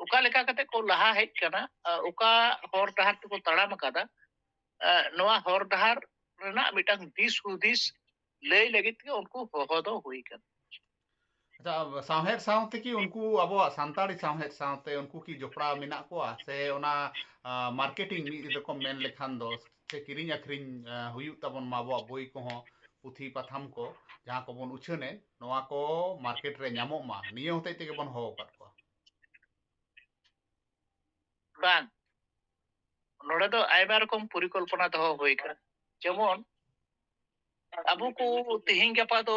ᱚᱠᱟ ᱞᱮᱠᱟ ᱠᱟᱛᱮ ᱠᱚ ᱞᱟᱦᱟ ᱦᱮᱡ ᱠᱟᱱᱟ, ᱚᱠᱟ ᱦᱚᱨ ᱰᱟᱦᱟᱨ ᱛᱮᱠᱚ ᱛᱟᱲᱟᱢ ᱟᱠᱟᱫᱟ, ᱱᱚᱣᱟ ᱦᱚᱨ ᱰᱟᱦᱟᱨ ᱨᱮᱱᱟᱜ ᱢᱤᱫᱴᱟᱝ ᱫᱤᱥ ᱦᱩᱫᱤᱥ ᱞᱟᱹᱭ ᱞᱟᱹᱜᱤᱫ ᱜᱮ ᱩᱱᱠᱩ ᱦᱚᱦᱚ ᱫᱚ ᱦᱩᱭ ᱠᱟᱱᱟ᱾ ᱟᱪᱪᱷᱟ, ᱥᱟᱶᱦᱮᱫ ᱥᱟᱶᱛᱮ ᱠᱤ ᱩᱱᱠᱩ ᱟᱵᱚᱣᱟᱜ ᱥᱟᱱᱛᱟᱲᱤ ᱥᱟᱶᱦᱮᱫ ᱥᱟᱶᱛᱮ ᱩᱱᱠᱩ ᱠᱤ ᱡᱚᱯᱲᱟᱣ ᱢᱮᱱᱟᱜ ᱠᱚᱣᱟ, ᱥᱮ ᱚᱱᱟ ᱢᱟᱨᱠᱮᱴᱤᱝ ᱢᱤᱫ ᱨᱚᱠᱚᱢ ᱢᱮᱱ ᱞᱮᱠᱷᱟᱱ ᱫᱚ, ᱥᱮ ᱠᱤᱨᱤᱧ ᱟᱹᱠᱷᱨᱤᱧ ᱦᱩᱭᱩᱜ ᱛᱟᱵᱚᱱ ᱢᱟ, ᱟᱵᱚᱣᱟᱜ ᱵᱳᱭ ᱠᱚᱦᱚᱸ, ᱯᱩᱛᱷᱤ ᱯᱟᱛᱷᱟᱢ ᱠᱚ ᱡᱟᱦᱟᱸ ᱠᱚᱵᱚᱱ ᱩᱪᱷᱟᱹᱱᱮᱫ, ᱱᱚᱣᱟ ᱠᱚ ᱢᱟᱨᱠᱮᱴ ᱨᱮ ᱧᱟᱢᱚᱜ ᱢᱟ, ᱱᱤᱭᱟᱹ ᱦᱚᱛᱮᱡ ᱛᱮᱜᱮ ᱵᱚᱱ ᱦᱚᱦᱚ ᱟᱠᱟᱫ ᱠᱚᱣᱟ? ᱵᱟᱝ, ᱱᱚᱰᱮ ᱫᱚ ᱟᱭᱢᱟ ᱨᱚᱠᱚᱢ ᱯᱚᱨᱤᱠᱚᱞᱯᱚᱱᱟ ᱫᱚᱦᱚ ᱦᱩᱭ ᱟᱠᱟᱱᱟ᱾ ᱡᱮᱢᱚᱱ ᱟᱵᱚ ᱠᱚ ᱛᱮᱦᱮᱧ ᱜᱟᱯᱟ ᱫᱚ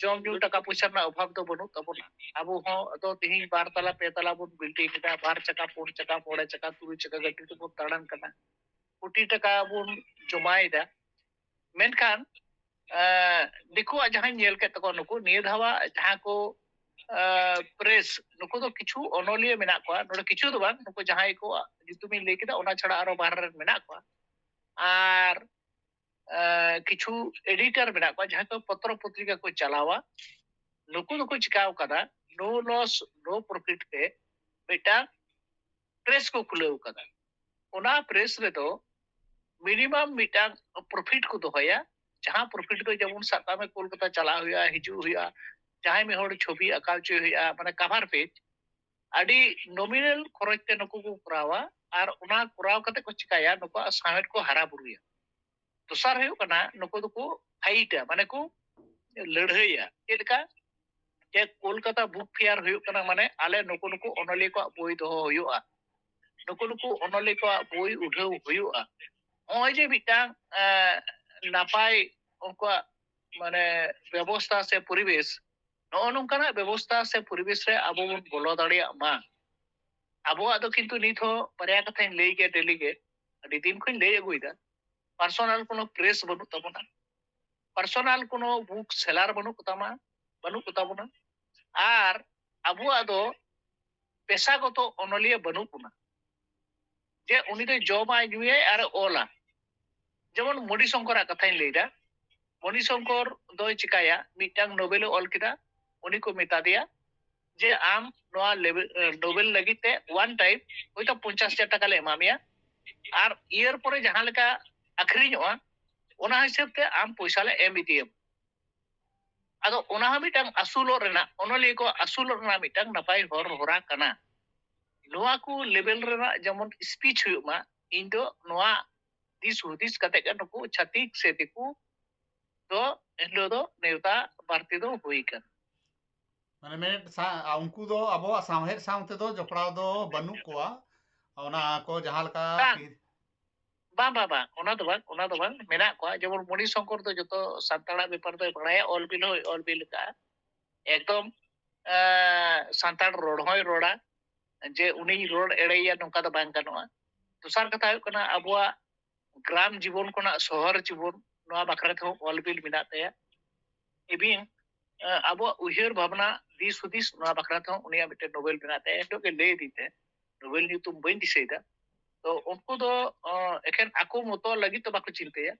ᱡᱚᱢ ᱧᱩ ᱴᱟᱠᱟ ᱯᱚᱭᱥᱟ ᱨᱮᱱᱟᱜ ᱚᱵᱷᱟᱵ ᱫᱚ ᱵᱟᱹᱱᱩᱜ ᱛᱟᱵᱚᱱᱟ᱾ ᱟᱵᱚ ᱦᱚᱸ ᱫᱚ ᱛᱮᱦᱮᱧ ᱵᱟᱨ ᱛᱟᱞᱟ ᱯᱮ ᱛᱟᱞᱟ ᱵᱚᱱ ᱵᱤᱞᱰᱤᱝ ᱮᱫᱟ, ᱵᱟᱨ ᱪᱟᱠᱟ ᱯᱩᱱ ᱪᱟᱠᱟ ᱢᱚᱬᱮ ᱪᱟᱠᱟ ᱛᱩᱨᱩᱭ ᱪᱟᱠᱟ ᱜᱟᱹᱰᱤ ᱛᱮᱵᱚᱱ ᱫᱟᱬᱟᱱ ᱠᱟᱱᱟ, ᱠᱳᱴᱤ ᱴᱟᱠᱟ ᱵᱚᱱ ᱡᱚᱢᱟᱭᱮᱫᱟ᱾ ᱢᱮᱱᱠᱷᱟᱱ ᱫᱤᱠᱩᱣᱟᱜ ᱡᱟᱦᱟᱸᱧ ᱧᱮᱞ ᱠᱮᱫ ᱛᱟᱠᱚᱣᱟ, ᱱᱩᱠᱩ ᱱᱤᱭᱟᱹ ᱫᱷᱟᱣᱟᱜ ᱡᱟᱦᱟᱸ ᱠᱚ ᱯᱨᱮᱥ, ᱱᱩᱠᱩ ᱫᱚ ᱠᱤᱪᱷᱩ ᱚᱱᱚᱞᱤᱭᱟᱹ ᱢᱮᱱᱟᱜ ᱠᱚᱣᱟ ᱱᱚᱰᱮ, ᱠᱤᱪᱷᱩ ᱫᱚ ᱵᱟᱝ, ᱱᱩᱠᱩ ᱡᱟᱦᱟᱸᱭ ᱠᱚ ᱧᱩᱛᱩᱢᱤᱧ ᱞᱟᱹᱭ ᱠᱮᱫᱟ ᱚᱱᱟ ᱪᱷᱟᱲᱟ ᱟᱨᱚ ᱵᱟᱦᱨᱮ ᱨᱮᱱ ᱢᱮᱱᱟᱜ ᱠᱚᱣᱟ᱾ ᱟᱨ ᱠᱤᱪᱷᱩ ᱮᱰᱤᱴᱚᱨ ᱢᱮᱱᱟᱜ ᱠᱚᱣᱟ ᱡᱟᱦᱟᱸᱭ ᱠᱚ ᱯᱚᱛᱨᱚ ᱯᱚᱛᱨᱤᱠᱟ ᱠᱚ ᱪᱟᱞᱟᱣᱟ, ᱱᱩᱠᱩ ᱫᱚᱠᱚ ᱪᱤᱠᱟᱹᱣ ᱠᱟᱫᱟ, ᱱᱳ ᱞᱚᱥ ᱱᱳ ᱯᱨᱚᱯᱷᱤᱴ ᱛᱮ ᱢᱤᱫᱴᱟᱝ ᱯᱨᱮᱥ ᱠᱚ ᱠᱷᱩᱞᱟᱹᱣ ᱠᱟᱫᱟ᱾ ᱚᱱᱟ ᱯᱨᱮᱥ ᱨᱮᱫᱚ ᱢᱤᱱᱤᱢᱟᱢ ᱢᱤᱫᱴᱟᱝ ᱯᱨᱚᱯᱷᱤᱴ ᱠᱚ ᱫᱚᱦᱚᱭᱟ, ᱡᱟᱦᱟᱸ ᱯᱨᱚᱯᱷᱤᱴ ᱫᱚ ᱡᱮᱢᱚᱱ ᱥᱟᱵ ᱠᱟᱜ ᱢᱮ ᱠᱳᱞᱠᱟᱛᱟ ᱪᱟᱞᱟᱜ ᱦᱩᱭᱩᱜᱼᱟ, ᱦᱤᱡᱩᱜ ᱦᱩᱭᱩᱜᱼᱟ, ᱡᱟᱦᱟᱸᱭ ᱢᱤᱫ ᱦᱚᱲ ᱪᱷᱚᱵᱤ ᱟᱸᱠᱟᱣ ᱦᱚᱪᱚᱭ ᱦᱩᱭᱩᱜᱼᱟ, ᱢᱟᱱᱮ ᱠᱟᱵᱷᱟᱨ ᱯᱮᱡᱽ, ᱟᱹᱰᱤ ᱱᱚᱢᱤᱱᱟᱞ ᱠᱷᱚᱨᱚᱪ ᱛᱮ ᱱᱩᱠᱩ ᱠᱚ ᱠᱚᱨᱟᱣᱟ᱾ ᱟᱨ ᱚᱱᱟ ᱠᱚᱨᱟᱣ ᱠᱟᱛᱮ ᱠᱚ ᱪᱤᱠᱟᱹᱭᱟ, ᱱᱩᱠᱩᱣᱟᱜ ᱥᱟᱶᱦᱮᱫ ᱠᱚ ᱦᱟᱨᱟ ᱵᱩᱨᱩᱭᱟ᱾ ᱫᱚᱥᱟᱨ ᱦᱩᱭᱩᱜ ᱠᱟᱱᱟ, ᱱᱩᱠᱩ ᱫᱚᱠᱚ ᱯᱷᱟᱭᱤᱴᱟ, ᱢᱟᱱᱮ ᱠᱚ ᱞᱟᱹᱲᱦᱟᱹᱭᱟ᱾ ᱪᱮᱫ ᱞᱮᱠᱟ? ᱡᱮ ᱠᱳᱞᱠᱟᱛᱟ ᱵᱩᱠ ᱯᱷᱮᱭᱟᱨ ᱦᱩᱭᱩᱜ ᱠᱟᱱᱟ, ᱢᱟᱱᱮ ᱟᱞᱮ ᱱᱩᱠᱩ ᱱᱩᱠᱩ ᱚᱱᱚᱞᱤᱭᱟᱹ ᱠᱚᱣᱟᱜ ᱵᱳᱭ ᱫᱚᱦᱚ ᱦᱩᱭᱩᱜᱼᱟ, ᱱᱩᱠᱩ ᱱᱩᱠᱩ ᱚᱱᱚᱞᱤᱭᱟᱹ ᱠᱚᱣᱟᱜ ᱵᱳᱭ ᱩᱰᱷᱟᱹᱣ ᱦᱩᱭᱩᱜᱼᱟ᱾ ᱱᱚᱜᱼᱚᱭ ᱡᱮ ᱢᱤᱫᱴᱟᱝ ᱮᱸ, ᱱᱟᱯᱟᱭ ᱩᱱᱠᱩᱣᱟᱜ ᱢᱟᱱᱮ ᱵᱮᱵᱚᱥᱛᱷᱟ ᱥᱮ ᱯᱚᱨᱤᱵᱮᱥ, ᱱᱚᱜᱼᱚ ᱱᱚᱝᱠᱟᱱᱟᱜ ᱵᱮᱵᱚᱥᱛᱷᱟ ᱥᱮ ᱯᱚᱨᱤᱵᱮᱥ ᱨᱮ ᱟᱵᱚ ᱵᱚᱱ ᱵᱚᱞᱚ ᱫᱟᱲᱮᱭᱟᱜ ᱢᱟ᱾ ᱟᱵᱚᱣᱟᱜ ᱫᱚ ᱠᱤᱱᱛᱩ ᱱᱤᱛ ᱦᱚᱸ ᱵᱟᱨᱭᱟ ᱠᱟᱛᱷᱟᱧ ᱞᱟᱹᱭ ᱜᱮᱭᱟ ᱰᱮᱞᱤ ᱜᱮ, ᱟᱹᱰᱤ ᱫᱤᱱ ᱠᱷᱚᱱ ᱞᱟᱹᱭ ᱟᱹᱜᱩᱭᱮᱫᱟ, ᱯᱟᱨᱥᱚᱱᱟᱞ ᱠᱳᱱᱳ ᱯᱨᱮᱥ ᱵᱟᱹᱱᱩᱜ ᱛᱟᱵᱚᱱᱟ, ᱯᱟᱨᱥᱚᱱᱟᱞ ᱠᱳᱱᱳ ᱵᱩᱠ ᱥᱮᱞᱟᱨ ᱵᱟᱹᱱᱩᱜ ᱠᱚᱛᱟᱢᱟ, ᱵᱟᱹᱱᱩᱜ ᱠᱚᱛᱟᱵᱚᱱᱟ᱾ ᱟᱨ ᱟᱵᱚᱣᱟᱜ ᱫᱚ ᱯᱮᱥᱟᱜᱚᱛᱚ ᱚᱱᱚᱞᱤᱭᱟᱹ ᱵᱟᱹᱱᱩᱜ ᱵᱚᱱᱟ, ᱡᱮ ᱩᱱᱤ ᱫᱚ ᱡᱚᱢᱟᱭ ᱧᱩᱭᱟᱭ ᱟᱨ ᱚᱞᱟ᱾ ᱡᱮᱢᱚᱱ ᱢᱚᱱᱤ ᱥᱚᱝᱠᱚᱨᱟᱜ ᱠᱟᱛᱷᱟᱧ ᱞᱟᱹᱭᱫᱟ, ᱢᱚᱱᱤ ᱥᱚᱝᱠᱚᱨ ᱫᱚᱭ ᱪᱤᱠᱟᱭᱟ, ᱢᱤᱫᱴᱟᱝ ᱱᱳᱵᱮᱞᱮ ᱚᱞ ᱠᱮᱫᱟ, ᱩᱱᱤ ᱠᱚ ᱢᱮᱛᱟ ᱫᱮᱭᱟ ᱡᱮ ᱟᱢ ᱱᱚᱣᱟ ᱞᱮᱵᱮ- ᱮ, ᱱᱳᱵᱮᱞ ᱞᱟᱹᱜᱤᱫ ᱛᱮ ᱳᱣᱟᱱ ᱴᱟᱭᱤᱢ ᱦᱚᱭᱛᱳ ᱯᱚᱧᱪᱟᱥ ᱦᱟᱡᱟᱨ ᱴᱟᱠᱟ ᱞᱮ ᱮᱢᱟ ᱢᱮᱭᱟ, ᱟᱨ ᱤᱭᱟᱨ ᱯᱚᱨᱮ ᱡᱟᱦᱟᱸ ᱞᱮᱠᱟ ᱟᱠᱷᱨᱤᱧᱚᱜᱼᱟ ᱚᱱᱟ ᱦᱤᱥᱟᱹᱵ ᱛᱮ ᱟᱢ ᱯᱚᱭᱥᱟ ᱞᱮ ᱮᱢ ᱤᱫᱤᱭᱟᱢᱟ᱾ ᱟᱫᱚ ᱚᱱᱟ ᱦᱚᱸ ᱢᱤᱫᱴᱟᱝ ᱟᱹᱥᱩᱞᱚᱜ ᱨᱮᱱᱟᱜ, ᱚᱱᱚᱞᱤᱭᱟᱹ ᱠᱚ ᱟᱹᱥᱩᱞᱚᱜ ᱨᱮᱱᱟᱜ ᱢᱤᱫᱴᱟᱝ ᱱᱟᱯᱟᱭ ᱦᱚᱨ ᱦᱚᱨᱟ ᱠᱟᱱᱟ᱾ ᱱᱚᱣᱟ ᱠᱚ ᱞᱮᱵᱮᱞ ᱨᱮᱱᱟᱜ ᱡᱮᱢᱚᱱ ᱥᱯᱤᱪ ᱦᱩᱭᱩᱜ ᱢᱟ, ᱤᱧ ᱫᱚ ᱱᱚᱣᱟ ᱫᱤᱥ ᱦᱩᱫᱤᱥ ᱠᱟᱛᱮ ᱜᱮ ᱱᱩᱠᱩ ᱪᱷᱟᱹᱛᱤᱠ ᱥᱮ ᱫᱤᱠᱩ ᱫᱚ ᱮᱱᱦᱤᱞᱳᱜ ᱫᱚ ᱱᱮᱣᱛᱟ ᱵᱟᱨᱛᱤ ᱫᱚ ᱦᱩᱭ ᱠᱟᱱᱟ᱾ ᱢᱟᱱᱮ ᱢᱮᱱᱮᱫ ᱥᱟ- ᱟ, ᱩᱱᱠᱩ ᱫᱚ ᱟᱵᱚᱣᱟᱜ ᱥᱟᱶᱦᱮᱫ ᱥᱟᱶ ᱛᱮᱫᱚ ᱡᱚᱯᱲᱟᱣ ᱫᱚ ᱵᱟᱹᱱᱩᱜ ᱠᱚᱣᱟ᱾ ᱚᱱᱟ ᱠᱚ ᱡᱟᱦᱟᱸ ᱞᱮᱠᱟ ᱵᱟᱝ᱾ ᱠᱤ- ᱵᱟᱝ ᱵᱟᱝ ᱵᱟᱝ, ᱚᱱᱟ ᱫᱚ ᱵᱟᱝ, ᱚᱱᱟ ᱫᱚ ᱵᱟᱝ, ᱢᱮᱱᱟᱜ ᱠᱚᱣᱟ᱾ ᱡᱮᱢᱚᱱ ᱢᱚᱱᱤ ᱥᱚᱝᱠᱚᱨ ᱫᱚ ᱡᱚᱛᱚ ᱥᱟᱱᱛᱟᱲᱟᱜ ᱵᱮᱯᱟᱨ ᱫᱚᱭ ᱵᱟᱲᱟᱭᱟ, ᱚᱞ ᱵᱤᱞ ᱦᱚᱸᱭ ᱚᱞ ᱵᱤᱞ ᱟᱠᱟᱫᱼᱟ, ᱮᱠᱫᱚᱢ ᱮᱸ, ᱥᱟᱱᱛᱟᱲ ᱨᱚᱲ ᱦᱚᱸᱭ ᱨᱚᱲᱟ, ᱡᱮ ᱩᱱᱤᱧ ᱨᱚᱲ ᱮᱲᱮᱭᱟ ᱱᱚᱝᱠᱟ ᱫᱚ ᱵᱟᱝ ᱜᱟᱱᱚᱜᱼᱟ᱾ ᱫᱚᱥᱟᱨ ᱠᱟᱛᱷᱟ ᱦᱩᱭᱩᱜ ᱠᱟᱱᱟ, ᱟᱵᱚᱣᱟᱜ ᱜᱨᱟᱢ ᱡᱤᱵᱚᱱ ᱠᱷᱚᱱᱟᱜ ᱥᱚᱦᱚᱨ ᱡᱤᱵᱚᱱ, ᱱᱚᱣᱟ ᱵᱟᱠᱷᱨᱟ ᱛᱮᱦᱚᱸ ᱚᱞ ᱵᱤᱞ ᱢᱮᱱᱟᱜ ᱛᱟᱭᱟ᱾ ᱤᱵᱤᱱ ᱟᱵᱚᱣᱟᱜ ᱩᱭᱦᱟᱹᱨ ᱵᱷᱟᱵᱽᱱᱟ, ᱫᱤᱥ ᱦᱩᱫᱤᱥ, ᱱᱚᱣᱟ ᱵᱟᱠᱷᱨᱟ ᱛᱮᱦᱚᱸ ᱩᱱᱤᱭᱟᱜ ᱢᱤᱫᱴᱮᱱ ᱱᱳᱵᱮᱞ ᱢᱮᱱᱟᱜ ᱛᱟᱭᱟ, ᱮᱱᱦᱤᱞᱳᱜ ᱜᱮ ᱞᱟᱹᱭ ᱟᱹᱫᱤᱧ ᱛᱟᱦᱮᱸᱫ, ᱱᱳᱵᱮᱞ ᱧᱩᱛᱩᱢ ᱵᱟᱹᱧ ᱫᱤᱥᱟᱹᱭᱮᱫᱟ᱾ ᱛᱚ ᱩᱱᱠᱩ ᱫᱚ ᱮᱠᱷᱮᱱ ᱟᱠᱚ ᱢᱚᱛᱚ ᱞᱟᱹᱜᱤᱫ ᱫᱚ ᱵᱟᱠᱚ ᱪᱤᱱᱛᱟᱹᱭᱟ,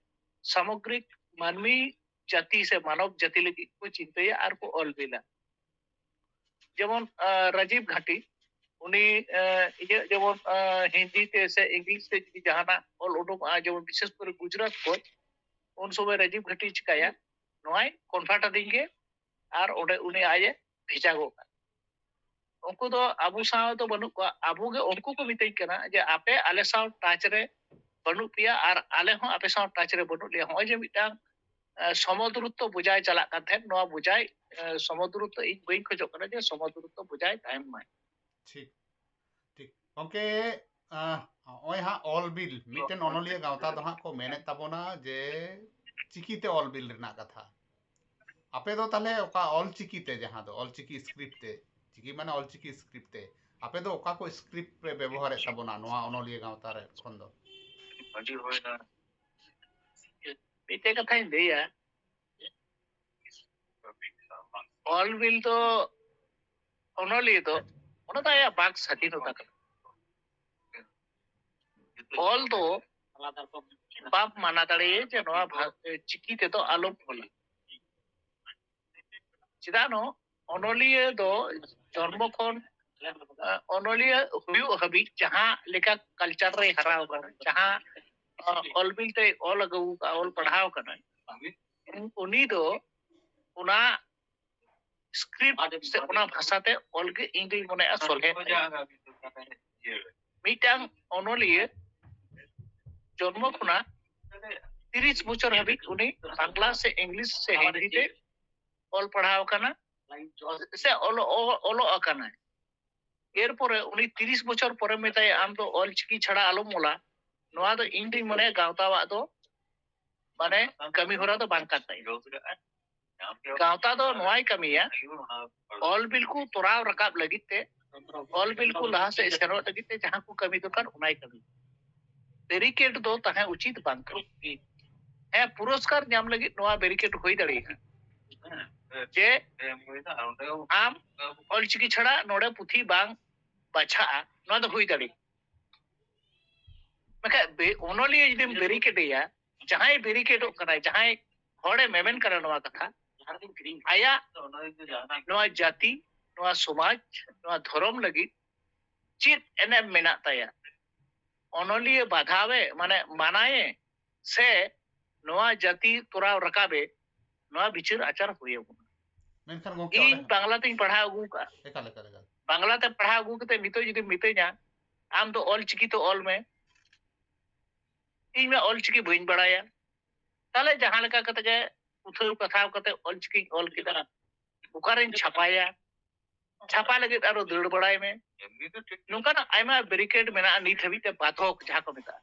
ᱥᱟᱢᱚᱜᱽᱨᱤᱠ ᱢᱟᱹᱱᱢᱤ ᱡᱟᱹᱛᱤ ᱥᱮ ᱢᱟᱱᱚᱵ ᱡᱟᱹᱛᱤ ᱞᱟᱹᱜᱤᱫ ᱠᱚ ᱪᱤᱱᱛᱟᱹᱭᱟ ᱟᱨ ᱠᱚ ᱚᱞ ᱵᱤᱞᱟ᱾ ᱡᱮᱢᱚᱱ ᱨᱟᱡᱤᱵ ᱜᱷᱟᱴᱤ, ᱩᱱᱤ ᱤᱧᱟᱹᱜ ᱡᱮᱢᱚᱱ ᱦᱤᱱᱫᱤ ᱛᱮ ᱥᱮ ᱤᱝᱞᱤᱥ ᱛᱮ ᱡᱩᱫᱤ ᱡᱟᱦᱟᱱᱟᱜ ᱚᱞ ᱩᱰᱩᱠᱚᱜᱼᱟ, ᱡᱮᱢᱚᱱ ᱵᱤᱥᱮᱥ ᱠᱚᱨᱮ ᱜᱩᱡᱽᱨᱟᱴ ᱠᱷᱚᱱ, ᱩᱱ ᱥᱚᱢᱚᱭ ᱨᱟᱡᱤᱵ ᱜᱷᱟᱴᱤ ᱪᱤᱠᱟᱹᱭᱟ, ᱱᱚᱣᱟᱭ ᱠᱚᱱᱵᱷᱟᱨᱴ ᱟᱹᱫᱤᱧ ᱜᱮ ᱟᱨ ᱚᱸᱰᱮ ᱩᱱᱤ ᱟᱡ ᱮ ᱵᱷᱮᱡᱟ ᱜᱚᱫ ᱠᱟᱜᱼᱟ᱾ ᱩᱱᱠᱩ ᱫᱚ ᱟᱵᱚ ᱥᱟᱶ ᱫᱚ ᱵᱟᱹᱱᱩᱜ ᱠᱚᱣᱟ, ᱟᱵᱚ ᱜᱮ ᱩᱱᱠᱩ ᱠᱚ ᱢᱤᱛᱟᱹᱧ ᱠᱟᱱᱟ ᱡᱮ ᱟᱯᱮ ᱟᱞᱮ ᱥᱟᱶ ᱴᱟᱪ ᱨᱮ ᱵᱟᱹᱱᱩᱜ ᱯᱮᱭᱟ ᱟᱨ ᱟᱞᱮ ᱦᱚᱸ ᱟᱯᱮ ᱥᱟᱶ ᱴᱟᱪ ᱨᱮ ᱵᱟᱹᱱᱩᱜ ᱞᱮᱭᱟ᱾ ᱱᱚᱜᱼᱚᱭ ᱡᱮ ᱢᱤᱫᱴᱟᱝ ᱥᱚᱢᱚ ᱫᱩᱨᱚᱛᱛᱚ ᱵᱚᱡᱟᱭ ᱪᱟᱞᱟᱜ ᱠᱟᱱ ᱛᱟᱦᱮᱸᱫ, ᱱᱚᱣᱟ ᱵᱚᱡᱟᱭ ᱥᱚᱢᱚ ᱫᱩᱨᱚᱛᱛᱚ ᱤᱧ ᱵᱟᱹᱧ ᱠᱷᱚᱡᱚᱜ ᱠᱟᱱᱟ ᱡᱮ ᱥᱚᱢᱚ ᱫᱩᱨᱚᱛᱛᱚ ᱵᱚᱡᱟᱭ ᱛᱟᱦᱮᱱ ᱢᱟᱭ᱾ ᱴᱷᱤᱠ ᱴᱷᱤᱠ ᱜᱚᱢᱠᱮ, ᱟᱸ, ᱱᱚᱜᱼᱚᱭ ᱦᱟᱸᱜ ᱚᱞ ᱵᱤᱞ, ᱢᱤᱫᱴᱮᱱ ᱚᱱᱚᱞᱤᱭᱟᱹ ᱜᱟᱶᱛᱟ ᱫᱚ ᱦᱟᱸᱜ ᱠᱚ ᱢᱮᱱᱮᱫ ᱛᱟᱵᱚᱱᱟ ᱡᱮ ᱪᱤᱠᱤᱛᱮ ᱚᱞ ᱵᱤᱞ ᱨᱮᱱᱟᱜ ᱠᱟᱛᱷᱟ᱾ ᱟᱯᱮ ᱫᱚ ᱛᱟᱦᱞᱮ ᱚᱠᱟ ᱚᱞ ᱪᱤᱠᱤ ᱛᱮ, ᱡᱟᱦᱟᱸ ᱫᱚ ᱚᱞ ᱪᱤᱠᱤ ᱥᱠᱨᱤᱯᱴ ᱛᱮ, ᱪᱤᱠᱤ ᱢᱟᱱᱮ ᱚᱞ ᱪᱤᱠᱤ ᱥᱠᱨᱤᱯᱴ ᱛᱮ, ᱟᱯᱮ ᱫᱚ ᱚᱠᱟ ᱠᱚ ᱥᱠᱨᱤᱯᱴ ᱯᱮ ᱵᱮᱵᱚᱦᱟᱨᱮᱫ ᱛᱟᱵᱚᱱᱟ ᱱᱚᱣᱟ ᱚᱱᱚᱞᱤᱭᱟᱹ ᱜᱟᱶᱛᱟ ᱨᱮ ᱠᱷᱚᱱ ᱫᱚ? ᱢᱤᱫᱴᱮᱡ ᱠᱟᱛᱷᱟᱧ ᱞᱟᱹᱭᱟ, ᱚᱞ ᱵᱤᱞ ᱫᱚ ᱚᱱᱚᱞᱤᱭᱟᱹ ᱫᱚ ᱚᱱᱟ ᱫᱚ ᱟᱭᱟᱜ ᱵᱟᱠ ᱥᱟᱫᱷᱤᱱᱚᱛᱟ ᱠᱟᱱᱟ᱾ ᱚᱞ ᱫᱚ ᱵᱟᱢ ᱢᱟᱱᱟ ᱫᱟᱲᱮᱭᱟᱭᱟ ᱡᱮ ᱱᱚᱣᱟ ᱵᱷᱟ- ᱪᱤᱠᱤ ᱛᱮᱫᱚ ᱟᱞᱚᱢ ᱚᱞᱟ᱾ ᱪᱮᱫᱟᱜ ᱱᱚ ᱚᱱᱚᱞᱤᱭᱟᱹ ᱫᱚ ᱡᱚᱱᱢᱚ ᱠᱷᱚᱱ ᱟᱸ, ᱚᱱᱚᱞᱤᱭᱟᱹ ᱦᱩᱭᱩᱜ ᱦᱟᱹᱵᱤᱡ ᱡᱟᱦᱟᱸ ᱞᱮᱠᱟ ᱠᱟᱞᱪᱟᱨ ᱨᱮᱭ ᱦᱟᱨᱟ ᱟᱠᱟᱱᱟ, ᱡᱟᱦᱟᱸ ᱟᱸ, ᱚᱞ ᱵᱤᱞ ᱛᱮᱭ ᱚᱞ ᱟᱹᱜᱩ ᱟᱠᱟᱫᱼᱟ, ᱚᱞ ᱯᱟᱲᱦᱟᱣ ᱟᱠᱟᱱᱟᱭ, ᱩᱱᱤ ᱫᱚ ᱚᱱᱟ ᱥᱠᱨᱤᱯᱴ ᱥᱮ ᱚᱱᱟ ᱵᱷᱟᱥᱟ ᱛᱮ ᱚᱞ ᱜᱮ ᱤᱧ ᱫᱩᱧ ᱢᱚᱱᱮᱭᱟ ᱥᱚᱞᱦᱮ ᱛᱟᱭᱟ᱾ ᱢᱤᱫᱴᱟᱝ ᱚᱱᱚᱞᱤᱭᱟᱹ ᱡᱚᱱᱢᱚ ᱠᱷᱚᱱᱟᱜ ᱛᱤᱨᱤᱥ ᱵᱚᱪᱷᱚᱨ ᱦᱟᱹᱵᱤᱡ ᱩᱱᱤ ᱵᱟᱝᱞᱟ ᱥᱮ ᱤᱝᱞᱤᱥ ᱥᱮ ᱦᱤᱱᱫᱤ ᱛᱮ ᱚᱞ ᱯᱟᱲᱦᱟᱣ ᱟᱠᱟᱱᱟ ᱥᱮ ᱚᱞᱚᱜ ᱚᱞᱚᱜ ᱟᱠᱟᱱᱟᱭ᱾ ᱮᱨᱯᱚᱨᱮ ᱩᱱᱤ ᱛᱤᱨᱤᱥ ᱵᱚᱪᱷᱚᱨ ᱯᱚᱨᱮ ᱢᱮᱛᱟᱭᱟ, "ᱟᱢ ᱫᱚ ᱚᱞ ᱪᱤᱠᱤ ᱪᱷᱟᱲᱟ ᱟᱞᱚᱢ ᱚᱞᱟ", ᱱᱚᱣᱟ ᱫᱚ ᱤᱧ ᱫᱩᱧ ᱢᱚᱱᱮᱭᱟ ᱜᱟᱶᱛᱟᱣᱟᱜ ᱫᱚ ᱢᱟᱱᱮ ᱠᱟᱹᱢᱤ ᱦᱚᱨᱟ ᱫᱚ ᱵᱟᱝ ᱠᱟᱱ ᱛᱟᱭᱟ᱾ ᱜᱟᱶᱛᱟ ᱫᱚ ᱱᱚᱣᱟᱭ ᱠᱟᱹᱢᱤᱭᱟ, ᱚᱞ ᱵᱤᱞ ᱠᱚ ᱛᱚᱨᱟᱣ ᱨᱟᱠᱟᱵ ᱞᱟᱹᱜᱤᱫ ᱛᱮ, ᱚᱞ ᱵᱤᱞ ᱠᱚ ᱞᱟᱦᱟ ᱥᱮᱫ ᱥᱮᱱᱚᱜ ᱞᱟᱹᱜᱤᱫ ᱛᱮ ᱡᱟᱦᱟᱸ ᱠᱚ ᱠᱟᱹᱢᱤ ᱫᱚᱨᱠᱟᱨ ᱚᱱᱟᱭ ᱠᱟᱹᱢᱤ᱾ ᱵᱮᱨᱤᱠᱮᱰ ᱫᱚ ᱛᱟᱦᱮᱸ ᱩᱪᱤᱛ ᱵᱟᱝ ᱠᱟᱱᱟ᱾ ᱦᱮᱸ, ᱯᱩᱨᱚᱥᱠᱟᱨ ᱧᱟᱢ ᱞᱟᱹᱜᱤᱫ ᱱᱚᱣᱟ ᱵᱮᱨᱤᱠᱮᱰ ᱦᱩᱭ ᱫᱟᱲᱮᱭᱟᱜᱼᱟ ᱡᱮ ᱟᱢ ᱚᱞᱪᱤᱠᱤ ᱪᱷᱟᱲᱟ ᱱᱚᱰᱮ ᱯᱩᱛᱷᱤ ᱵᱟᱝ ᱵᱟᱪᱷᱟᱜᱼᱟ, ᱱᱚᱣᱟ ᱫᱚ ᱦᱩᱭ ᱫᱟᱲᱮᱭᱟᱜᱼᱟ᱾ ᱢᱮᱱᱠᱷᱟᱱ ᱵᱮ- ᱚᱱᱚᱞᱤᱭᱟᱹ ᱡᱩᱫᱤᱢ ᱵᱮᱨᱤᱠᱮᱰᱮᱭᱟ, ᱡᱟᱦᱟᱸᱭ ᱵᱮᱨᱤᱠᱮᱰᱚᱜ ᱠᱟᱱᱟᱭ, ᱡᱟᱦᱟᱸᱭ ᱦᱚᱲᱮ ᱢᱮᱢᱮᱱ ᱠᱟᱱᱟ ᱱᱚᱣᱟ ᱠᱟᱛᱷᱟ, ᱟᱭᱟᱜ ᱱᱚᱣᱟ ᱡᱟᱹᱛᱤ, ᱱᱚᱣᱟ ᱥᱚᱢᱟᱡᱽ, ᱱᱚᱣᱟ ᱫᱷᱚᱨᱚᱢ ᱞᱟᱹᱜᱤᱫ ᱪᱮᱫ ᱮᱱᱮᱢ ᱢᱮᱱᱟᱜ ᱛᱟᱭᱟ? ᱚᱱᱚᱞᱤᱭᱟᱹ ᱵᱟᱫᱷᱟᱣᱮ, ᱢᱟᱱᱮ ᱢᱟᱱᱟᱭᱮ, ᱥᱮ ᱱᱚᱣᱟ ᱡᱟᱹᱛᱤ ᱛᱚᱨᱟᱣ ᱨᱟᱠᱟᱵᱮ, ᱱᱚᱣᱟ ᱵᱤᱪᱟᱹᱨ ᱟᱪᱟᱨ ᱦᱩᱭ ᱟᱵᱚᱱᱟ᱾ ᱢᱮᱱᱠᱷᱟᱱ ᱜᱚᱢᱠᱮ, ᱤᱧ ᱚᱸᱰᱮ ᱵᱟᱝᱞᱟ ᱛᱤᱧ ᱯᱟᱲᱦᱟᱣ ᱟᱹᱜᱩ ᱟᱠᱟᱫᱼᱟ᱾ ᱮᱠᱟᱞ, ᱮᱠᱟᱞ, ᱮᱠᱟᱞ᱾ ᱵᱟᱝᱞᱟ ᱛᱮ ᱯᱟᱲᱦᱟᱣ ᱟᱹᱜᱩ ᱠᱟᱛᱮ ᱱᱤᱛᱚᱜ ᱡᱩᱫᱤ ᱢᱤᱛᱟᱹᱧᱟ, "ᱟᱢ ᱫᱚ ᱚᱞ ᱪᱤᱠᱤ ᱛᱮ ᱚᱞ ᱢᱮ", ᱤᱧ ᱢᱟ ᱚᱞ ᱪᱤᱠᱤ ᱵᱟᱹᱧ ᱵᱟᱲᱟᱭᱟ, ᱛᱟᱦᱞᱮ ᱡᱟᱦᱟᱸ ᱞᱮᱠᱟ ᱠᱟᱛᱮ ᱜᱮ ᱩᱛᱷᱟᱹᱣ ᱠᱟᱛᱷᱟᱣ ᱠᱟᱛᱮ ᱚᱞ ᱪᱤᱠᱤᱧ ᱚᱞ ᱠᱮᱫᱟ, ᱚᱠᱟᱨᱮᱧ ᱪᱷᱟᱯᱟᱭᱟ? ᱪᱷᱟᱯᱟ ᱞᱟᱹᱜᱤᱫ ᱟᱨᱚ ᱫᱟᱹᱲ ᱵᱟᱲᱟᱭ ᱢᱮ᱾ ᱱᱚᱝᱠᱟᱱᱟᱜ ᱟᱭᱢᱟ ᱵᱮᱨᱤᱠᱮᱰ ᱢᱮᱱᱟᱜᱼᱟ ᱱᱤᱛ ᱦᱟᱹᱵᱤᱡ ᱛᱮ, ᱵᱟᱫᱷᱚᱠ ᱡᱟᱦᱟᱸ ᱠᱚ ᱢᱮᱛᱟᱜᱼᱟ᱾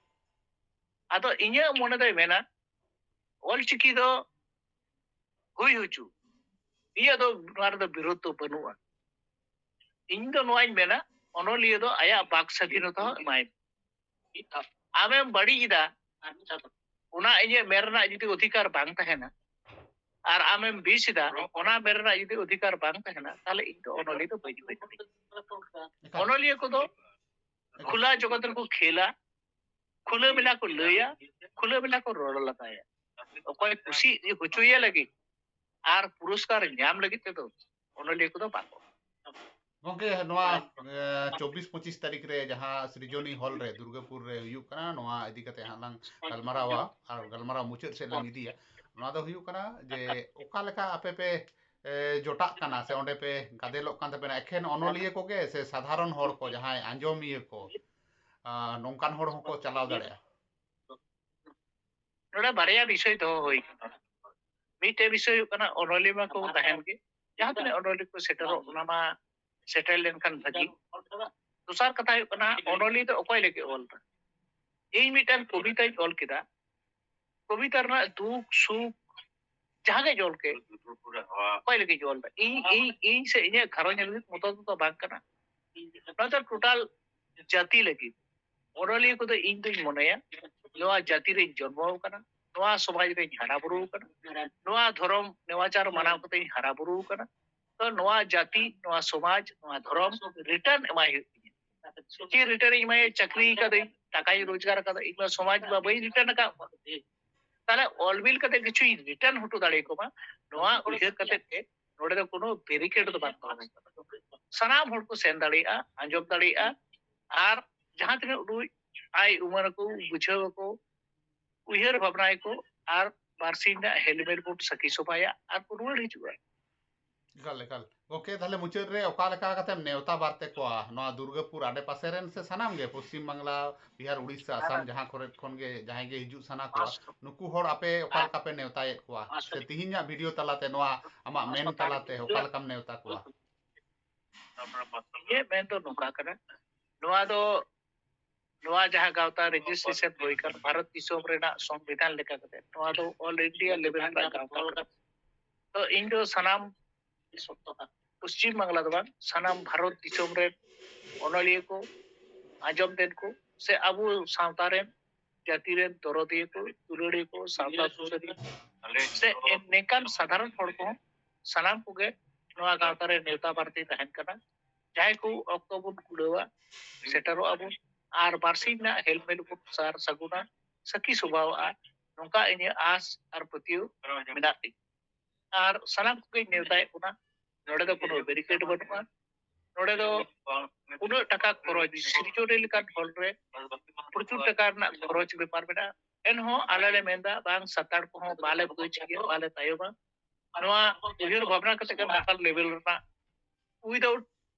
ᱟᱫᱚ ᱤᱧᱟᱹᱜ ᱢᱚᱱᱮ ᱫᱚᱭ ᱢᱮᱱᱟ, ᱚᱞᱪᱤᱠᱤ ᱫᱚ ᱦᱩᱭ ᱦᱚᱪᱚ, ᱤᱧᱟᱹᱜ ᱫᱚ ᱱᱚᱣᱟ ᱨᱮᱫᱚ ᱵᱤᱨᱳᱫᱷ ᱫᱚ ᱵᱟᱹᱱᱩᱜᱼᱟ᱾ ᱤᱧ ᱫᱚ ᱱᱚᱣᱟᱧ ᱢᱮᱱᱟ, ᱚᱱᱚᱞᱤᱭᱟᱹ ᱫᱚ ᱟᱭᱟᱜ ᱵᱟᱠ ᱥᱟᱫᱷᱤᱱᱚᱛᱟ ᱦᱚᱸ ᱮᱢᱟᱭ ᱢᱮ᱾ ᱟᱢᱮᱢ ᱵᱟᱹᱲᱤᱡ ᱮᱫᱟ, ᱚᱱᱟ ᱤᱧᱟᱹᱜ ᱢᱮᱱ ᱨᱮᱱᱟᱜ ᱡᱩᱫᱤ ᱚᱫᱷᱤᱠᱟᱨ ᱵᱟᱝ ᱛᱟᱦᱮᱱᱟ, ᱟᱨ ᱟᱢᱮᱢ ᱵᱤᱥ ᱮᱫᱟ, ᱚᱱᱟ ᱢᱮᱱ ᱨᱮᱱᱟᱜ ᱡᱩᱫᱤ ᱚᱫᱷᱤᱠᱟᱨ ᱵᱟᱝ ᱛᱟᱦᱮᱱᱟ, ᱛᱟᱦᱞᱮ ᱤᱧ ᱫᱚ ᱚᱱᱚᱞᱤᱭᱟᱹ ᱫᱚ ᱵᱟᱹᱧ ᱦᱩᱭ ᱫᱟᱲᱮᱭᱟᱜᱼᱟ᱾ ᱮᱠᱟᱞ᱾ ᱚᱱᱚᱞᱤᱭᱟᱹ ᱠᱚᱫᱚ ᱮᱠᱟᱞ᱾ ᱠᱷᱩᱞᱟ ᱡᱚᱜᱚᱛ ᱨᱮᱠᱚ ᱠᱷᱮᱞᱟ, ᱠᱷᱩᱞᱟᱹ ᱢᱮᱞᱟ ᱠᱚ ᱞᱟᱹᱭᱟ, ᱠᱷᱩᱞᱟᱹ ᱢᱮᱞᱟ ᱠᱚ ᱨᱚᱲ ᱞᱟᱸᱫᱟᱭᱟ᱾ ᱚᱠᱚᱭ ᱠᱩᱥᱤ ᱦᱚᱪᱚᱭᱮ ᱞᱟᱹᱜᱤᱫ ᱟᱨ ᱯᱩᱨᱚᱥᱠᱟᱨ ᱧᱟᱢ ᱞᱟᱹᱜᱤᱫ ᱛᱮᱫᱚ ᱚᱱᱚᱞᱤᱭᱟᱹ ᱠᱚᱫᱚ ᱵᱟᱠᱚ᱾ ᱜᱚᱝᱠᱮ, ᱱᱚᱣᱟ, ᱮ, ᱪᱚᱵᱵᱤᱥ ᱯᱚᱸᱪᱤᱥ ᱛᱟᱹᱨᱤᱠᱷ ᱨᱮ ᱡᱟᱦᱟᱸ ᱥᱨᱤᱡᱚᱱᱤ ᱦᱚᱞ ᱨᱮ ᱫᱩᱨᱜᱟᱹᱯᱩᱨ ᱨᱮ ᱦᱩᱭᱩᱜ ᱠᱟᱱᱟ, ᱱᱚᱣᱟ ᱤᱫᱤ ᱠᱟᱛᱮ ᱦᱟᱸᱜ ᱞᱟᱝ ᱜᱟᱞᱢᱟᱨᱟᱣᱟ ᱟᱨ ᱜᱟᱞᱢᱟᱨᱟᱣ ᱢᱩᱪᱟᱹᱫ ᱥᱮᱫ ᱞᱟᱝ ᱤᱫᱤᱭᱟ᱾ ᱱᱚᱣᱟ ᱫᱚ ᱦᱩᱭᱩᱜ ᱠᱟᱱᱟ ᱡᱮ ᱚᱠᱟ ᱞᱮᱠᱟ ᱟᱯᱮ ᱯᱮ, ᱮ, ᱡᱚᱴᱟᱜ ᱠᱟᱱᱟ ᱥᱮ ᱚᱸᱰᱮ ᱯᱮ ᱜᱟᱫᱮᱞᱚᱜ ᱠᱟᱱ ᱛᱟᱯᱮᱱᱟ? ᱮᱠᱷᱮᱱ ᱚᱱᱚᱞᱤᱭᱟᱹ ᱠᱚᱜᱮ ᱥᱮ ᱥᱟᱫᱷᱟᱨᱚᱱ ᱦᱚᱲ ᱠᱚ, ᱡᱟᱦᱟᱸᱭ ᱟᱸᱡᱚᱢᱤᱭᱟᱹ ᱠᱚ, ᱟ, ᱱᱚᱝᱠᱟᱱ ᱦᱚᱲ ᱦᱚᱸᱠᱚ ᱪᱟᱞᱟᱣ ᱫᱟᱲᱮᱭᱟᱜᱼᱟ? ᱱᱚᱰᱮ ᱵᱟᱨᱭᱟ ᱵᱤᱥᱚᱭ ᱫᱚᱦᱚ ᱦᱩᱭ ᱠᱟᱱᱟ᱾ ᱢᱤᱫᱴᱮᱡ ᱵᱤᱥᱚᱭ ᱦᱩᱭᱩᱜ ᱠᱟᱱᱟ, ᱚᱱᱚᱞᱤᱭᱟᱹ ᱢᱟ ᱠᱚ ᱛᱟᱦᱮᱱ ᱜᱮ, ᱡᱟᱦᱟᱸ ᱛᱤᱱᱟᱹᱜ ᱚᱱᱚᱞᱤᱭᱟᱹ ᱠᱚ ᱥᱮᱴᱮᱨᱚᱜ, ᱚᱱᱟ ᱢᱟ ᱥᱮᱴᱮᱨ ᱞᱮᱱᱠᱷᱟᱱ ᱵᱷᱟᱹᱜᱤ᱾ ᱫᱚᱥᱟᱨ ᱠᱟᱛᱷᱟ ᱦᱩᱭᱩᱜ ᱠᱟᱱᱟ, ᱚᱱᱚᱞᱤᱭᱟᱹ ᱫᱚ ᱚᱠᱚᱭ ᱞᱟᱹᱜᱤᱫ ᱚᱞ ᱫᱟ? ᱤᱧ ᱢᱤᱫᱴᱟᱝ ᱠᱚᱵᱤᱛᱟᱧ ᱚᱞ ᱠᱮᱫᱟ, ᱠᱚᱵᱤᱛᱟ ᱨᱮᱱᱟᱜ ᱫᱩᱠ ᱥᱩᱠ ᱡᱟᱦᱟᱸ ᱜᱮ ᱚᱞ ᱠᱮᱫ, ᱚᱠᱚᱭ ᱞᱟᱹᱜᱤᱫ ᱚᱞ ᱫᱟ? ᱤᱧ, ᱤᱧ, ᱤᱧ ᱥᱮ ᱤᱧᱟᱹᱜ ᱜᱷᱟᱨᱚᱸᱡᱽ ᱞᱟᱹᱜᱤᱫ ᱢᱚᱛᱚ ᱫᱚ ᱵᱟᱝ ᱠᱟᱱᱟ, ᱱᱚᱣᱟ ᱫᱚ ᱴᱳᱴᱟᱞ ᱡᱟᱹᱛᱤ ᱞᱟᱹᱜᱤᱫ᱾ ᱚᱱᱚᱞᱤᱭᱟᱹ ᱠᱚᱫᱚ ᱤᱧ ᱫᱩᱧ ᱢᱚᱱᱮᱭᱟ, ᱱᱚᱣᱟ ᱡᱟᱹᱛᱤ ᱨᱮᱧ ᱡᱚᱱᱢᱚ ᱟᱠᱟᱱᱟ, ᱱᱚᱣᱟ ᱥᱚᱢᱟᱡᱽ ᱨᱮᱧ ᱦᱟᱨᱟ ᱵᱩᱨᱩ ᱟᱠᱟᱱᱟ, ᱱᱚᱣᱟ ᱫᱷᱚᱨᱚᱢ ᱱᱮᱣᱟᱪᱟᱨ ᱢᱟᱱᱟᱣ ᱠᱟᱛᱮᱧ ᱦᱟᱨᱟ ᱵᱩᱨᱩ ᱟᱠᱟᱱᱟ᱾ ᱛᱚ ᱱᱚᱣᱟ ᱡᱟᱹᱛᱤ, ᱱᱚᱣᱟ ᱥᱚᱢᱟᱡᱽ, ᱱᱚᱣᱟ ᱫᱷᱚᱨᱚᱢ ᱨᱤᱴᱟᱨᱱ ᱮᱢᱟᱭ ᱦᱩᱭᱩᱜ ᱛᱤᱧᱟ᱾ ᱪᱮᱫ ᱨᱤᱴᱟᱨᱱ ᱤᱧ ᱮᱢᱟᱭᱟ? ᱪᱟᱹᱠᱨᱤ ᱠᱟᱫᱟᱹᱧ, ᱴᱟᱠᱟᱧ ᱨᱳᱡᱽᱜᱟᱨ ᱠᱟᱫᱟ, ᱤᱧ ᱢᱟ ᱥᱚᱢᱟᱡᱽ ᱢᱟ ᱵᱟᱹᱧ ᱨᱤᱴᱟᱨᱱ ᱟᱠᱟᱫ ᱠᱚᱣᱟ᱾ ᱛᱟᱦᱞᱮ ᱚᱞ ᱵᱤᱞ ᱠᱟᱛᱮ ᱠᱤᱪᱷᱩᱧ ᱨᱤᱴᱟᱨᱱ ᱦᱚᱴᱚ ᱫᱟᱲᱮᱭᱟᱠᱚ ᱢᱟ, ᱱᱚᱣᱟ ᱩᱭᱦᱟᱹᱨ ᱠᱟᱛᱮ ᱜᱮ ᱱᱚᱰᱮ ᱫᱚ ᱠᱳᱱᱳ ᱵᱮᱨᱤᱠᱮᱰ ᱫᱚ ᱵᱟᱝ ᱫᱚᱦᱚ ᱦᱩᱭ ᱠᱟᱱᱟ᱾ ᱥᱟᱱᱟᱢ ᱦᱚᱲ ᱠᱚ ᱥᱮᱱ ᱫᱟᱲᱮᱭᱟᱜᱼᱟ, ᱟᱸᱡᱚᱢ ᱫᱟᱲᱮᱭᱟᱜᱼᱟ, ᱟᱨ ᱡᱟᱦᱟᱸ ᱛᱤᱱᱟᱹᱜ ᱩᱰᱩᱡ ᱟᱭ ᱩᱢᱟᱹᱱ ᱟᱠᱚ, ᱵᱩᱡᱷᱟᱹᱣ ᱟᱠᱚ, ᱩᱭᱦᱟᱹᱨ ᱵᱷᱟᱵᱽᱱᱟᱭᱟᱠᱚ, ᱟᱨ ᱵᱟᱨᱥᱤᱧ ᱨᱮᱱᱟᱜ ᱦᱮᱞᱢᱮᱴ ᱵᱳᱴ ᱥᱟᱹᱠᱷᱤ ᱥᱚᱵᱷᱟᱭᱟ ᱟᱨ ᱠᱚ ᱨᱩᱣᱟᱹᱲ ᱦᱤᱡᱩᱜᱼᱟ᱾ ᱮᱠᱟᱞ, ᱮᱠᱟᱞ᱾ ᱜᱚᱝᱠᱮ, ᱛᱟᱦᱞᱮ ᱢᱩᱪᱟᱹᱫ ᱨᱮ ᱚᱠᱟ ᱞᱮᱠᱟ ᱠᱟᱛᱮᱢ ᱱᱮᱣᱛᱟ ᱵᱟᱨᱛᱮ ᱠᱚᱣᱟ ᱱᱚᱣᱟ ᱫᱩᱨᱜᱟᱹᱯᱩᱨ ᱟᱰᱮᱯᱟᱥᱮ ᱨᱮᱱ ᱥᱮ ᱥᱟᱱᱟᱢ ᱜᱮ, ᱯᱚᱥᱪᱤᱢ ᱵᱟᱝᱞᱟ, ᱵᱤᱦᱟᱨ, ᱩᱲᱤᱥᱥᱟ, ᱟᱥᱟᱢ, ᱡᱟᱦᱟᱸ ᱠᱚᱨᱮ ᱠᱷᱚᱱ ᱜᱮ ᱡᱟᱦᱟᱸᱭ ᱜᱮ ᱦᱤᱡᱩᱜ ᱥᱟᱱᱟ ᱠᱚᱣᱟ, ᱱᱩᱠᱩ ᱦᱚᱲ ᱟᱯᱮ ᱚᱠᱟ ᱞᱮᱠᱟ ᱯᱮ ᱱᱮᱣᱛᱟᱭᱮᱫ ᱠᱚᱣᱟ? ᱥᱮ ᱛᱤᱦᱤᱧᱟᱜ ᱵᱷᱤᱰᱤᱭᱳ ᱛᱟᱞᱟᱛᱮ ᱱᱚᱣᱟ ᱟᱢᱟᱜ ᱢᱮᱱ ᱛᱟᱞᱟᱛᱮ ᱚᱠᱟ ᱞᱮᱠᱟᱢ ᱱᱮᱣᱛᱟ ᱠᱚᱣᱟ? ᱤᱧᱟᱹᱜ ᱢᱮᱱ ᱫᱚ ᱱᱚᱝᱠᱟ ᱠᱟᱱᱟ, ᱱᱚᱣᱟ ᱫᱚ, ᱱᱚᱣᱟ ᱡᱟᱦᱟᱸ ᱜᱟᱶᱛᱟ ᱨᱮᱡᱤᱥᱴᱨᱮᱥᱚᱱ ᱦᱩᱭ ᱟᱠᱟᱱ ᱵᱷᱟᱨᱚᱛ ᱫᱤᱥᱚᱢ ᱨᱮᱱᱟᱜ ᱥᱚᱝᱵᱤᱫᱷᱟᱱ ᱞᱮᱠᱟ ᱠᱟᱛᱮ, ᱱᱚᱣᱟ ᱫᱚ ᱚᱞ ᱤᱱᱰᱤᱭᱟ ᱞᱮᱵᱮᱞ ᱨᱮᱱᱟᱜ ᱜᱟᱶᱛᱟ ᱠᱟᱱᱟ᱾ ᱛᱚ ᱤᱧ ᱫᱚ ᱥᱟᱱᱟᱢ ᱯᱚᱥᱪᱤᱢ ᱵᱟᱝᱞᱟ ᱫᱚ ᱵᱟᱝ, ᱥᱟᱱᱟᱢ ᱵᱷᱟᱨᱚᱛ ᱫᱤᱥᱚᱢ ᱨᱮᱱ ᱚᱱᱚᱞᱤᱭᱟᱹ ᱠᱚ, ᱟᱸᱡᱚᱢ ᱫᱮᱱ ᱠᱚ, ᱥᱮ ᱟᱵᱚ ᱥᱟᱶᱛᱟ ᱨᱮᱱ, ᱡᱟᱹᱛᱤ ᱨᱮᱱ ᱫᱚᱨᱚᱫᱤᱭᱟᱹ ᱠᱚ, ᱫᱩᱞᱟᱹᱲᱤᱭᱟᱹ ᱠᱚ, ᱥᱟᱶᱛᱟ ᱥᱩᱥᱟᱹᱨᱤᱭᱟᱹ, ᱥᱮ ᱱᱮᱠᱟᱱ ᱥᱟᱫᱷᱟᱨᱚᱱ ᱦᱚᱲ ᱠᱚᱦᱚᱸ, ᱥᱟᱱᱟᱢ ᱠᱚᱜᱮ ᱱᱚᱣᱟ ᱜᱟᱶᱛᱟ ᱨᱮ ᱱᱮᱣᱛᱟ ᱵᱟᱨᱛᱤ ᱛᱟᱦᱮᱱ ᱠᱟᱱᱟ᱾ ᱡᱟᱦᱟᱸᱭ ᱠᱚ ᱚᱠᱛᱚ ᱵᱚᱱ ᱠᱩᱞᱟᱹᱣᱟ, ᱥᱮᱴᱮᱨᱚᱜ ᱟᱵᱚᱱ ᱟᱨ ᱵᱟᱨᱥᱤᱧ ᱨᱮᱱᱟᱜ ᱦᱮᱞᱢᱮᱞ ᱵᱚᱱ ᱥᱟᱨ ᱥᱟᱹᱜᱩᱱᱟ, ᱥᱟᱹᱠᱷᱤ ᱥᱚᱵᱷᱟᱣᱟᱜᱼᱟ, ᱱᱚᱝᱠᱟ ᱤᱧᱟᱹᱜ ᱟᱥ ᱟᱨ ᱯᱟᱹᱛᱭᱟᱹᱣ ᱢᱮᱱᱟᱜ ᱛᱤᱧᱟ᱾ ᱟᱨ ᱥᱟᱱᱟᱢ ᱠᱚᱜᱮᱧ ᱱᱮᱣᱛᱟᱭᱮᱫ ᱵᱚᱱᱟ᱾ ᱱᱚᱰᱮ ᱫᱚ ᱠᱳᱱᱳ ᱵᱮᱨᱤᱠᱮᱰ ᱵᱟᱹᱱᱩᱜᱼᱟ᱾ ᱱᱚᱰᱮ ᱫᱚ ᱩᱱᱟᱹᱜ ᱴᱟᱠᱟ ᱠᱷᱚᱨᱚᱪ, ᱥᱤᱨᱡᱚᱱᱤ ᱞᱮᱠᱟᱱ ᱦᱚᱲ ᱨᱮ ᱯᱨᱚᱪᱩᱨ ᱴᱟᱠᱟ ᱨᱮᱱᱟᱜ ᱠᱷᱚᱨᱚᱪ ᱵᱮᱯᱟᱨ ᱢᱮᱱᱟᱜᱼᱟ᱾ ᱮᱱᱦᱚᱸ ᱟᱞᱮ ᱞᱮ ᱢᱮᱱᱫᱟ, ᱵᱟᱝ, ᱥᱟᱱᱛᱟᱲ ᱠᱚᱦᱚᱸ ᱵᱟᱞᱮ ᱵᱩᱡᱽ ᱜᱮᱭᱟ, ᱵᱟᱞᱮ ᱛᱟᱭᱚᱢᱟ᱾ ᱱᱚᱣᱟ ᱩᱭᱦᱟᱹᱨ ᱵᱷᱟᱵᱽᱱᱟ ᱠᱟᱛᱮ ᱜᱮ ᱞᱳᱠᱟᱞ ᱞᱮᱵᱮᱞ ᱨᱮᱱᱟᱜ without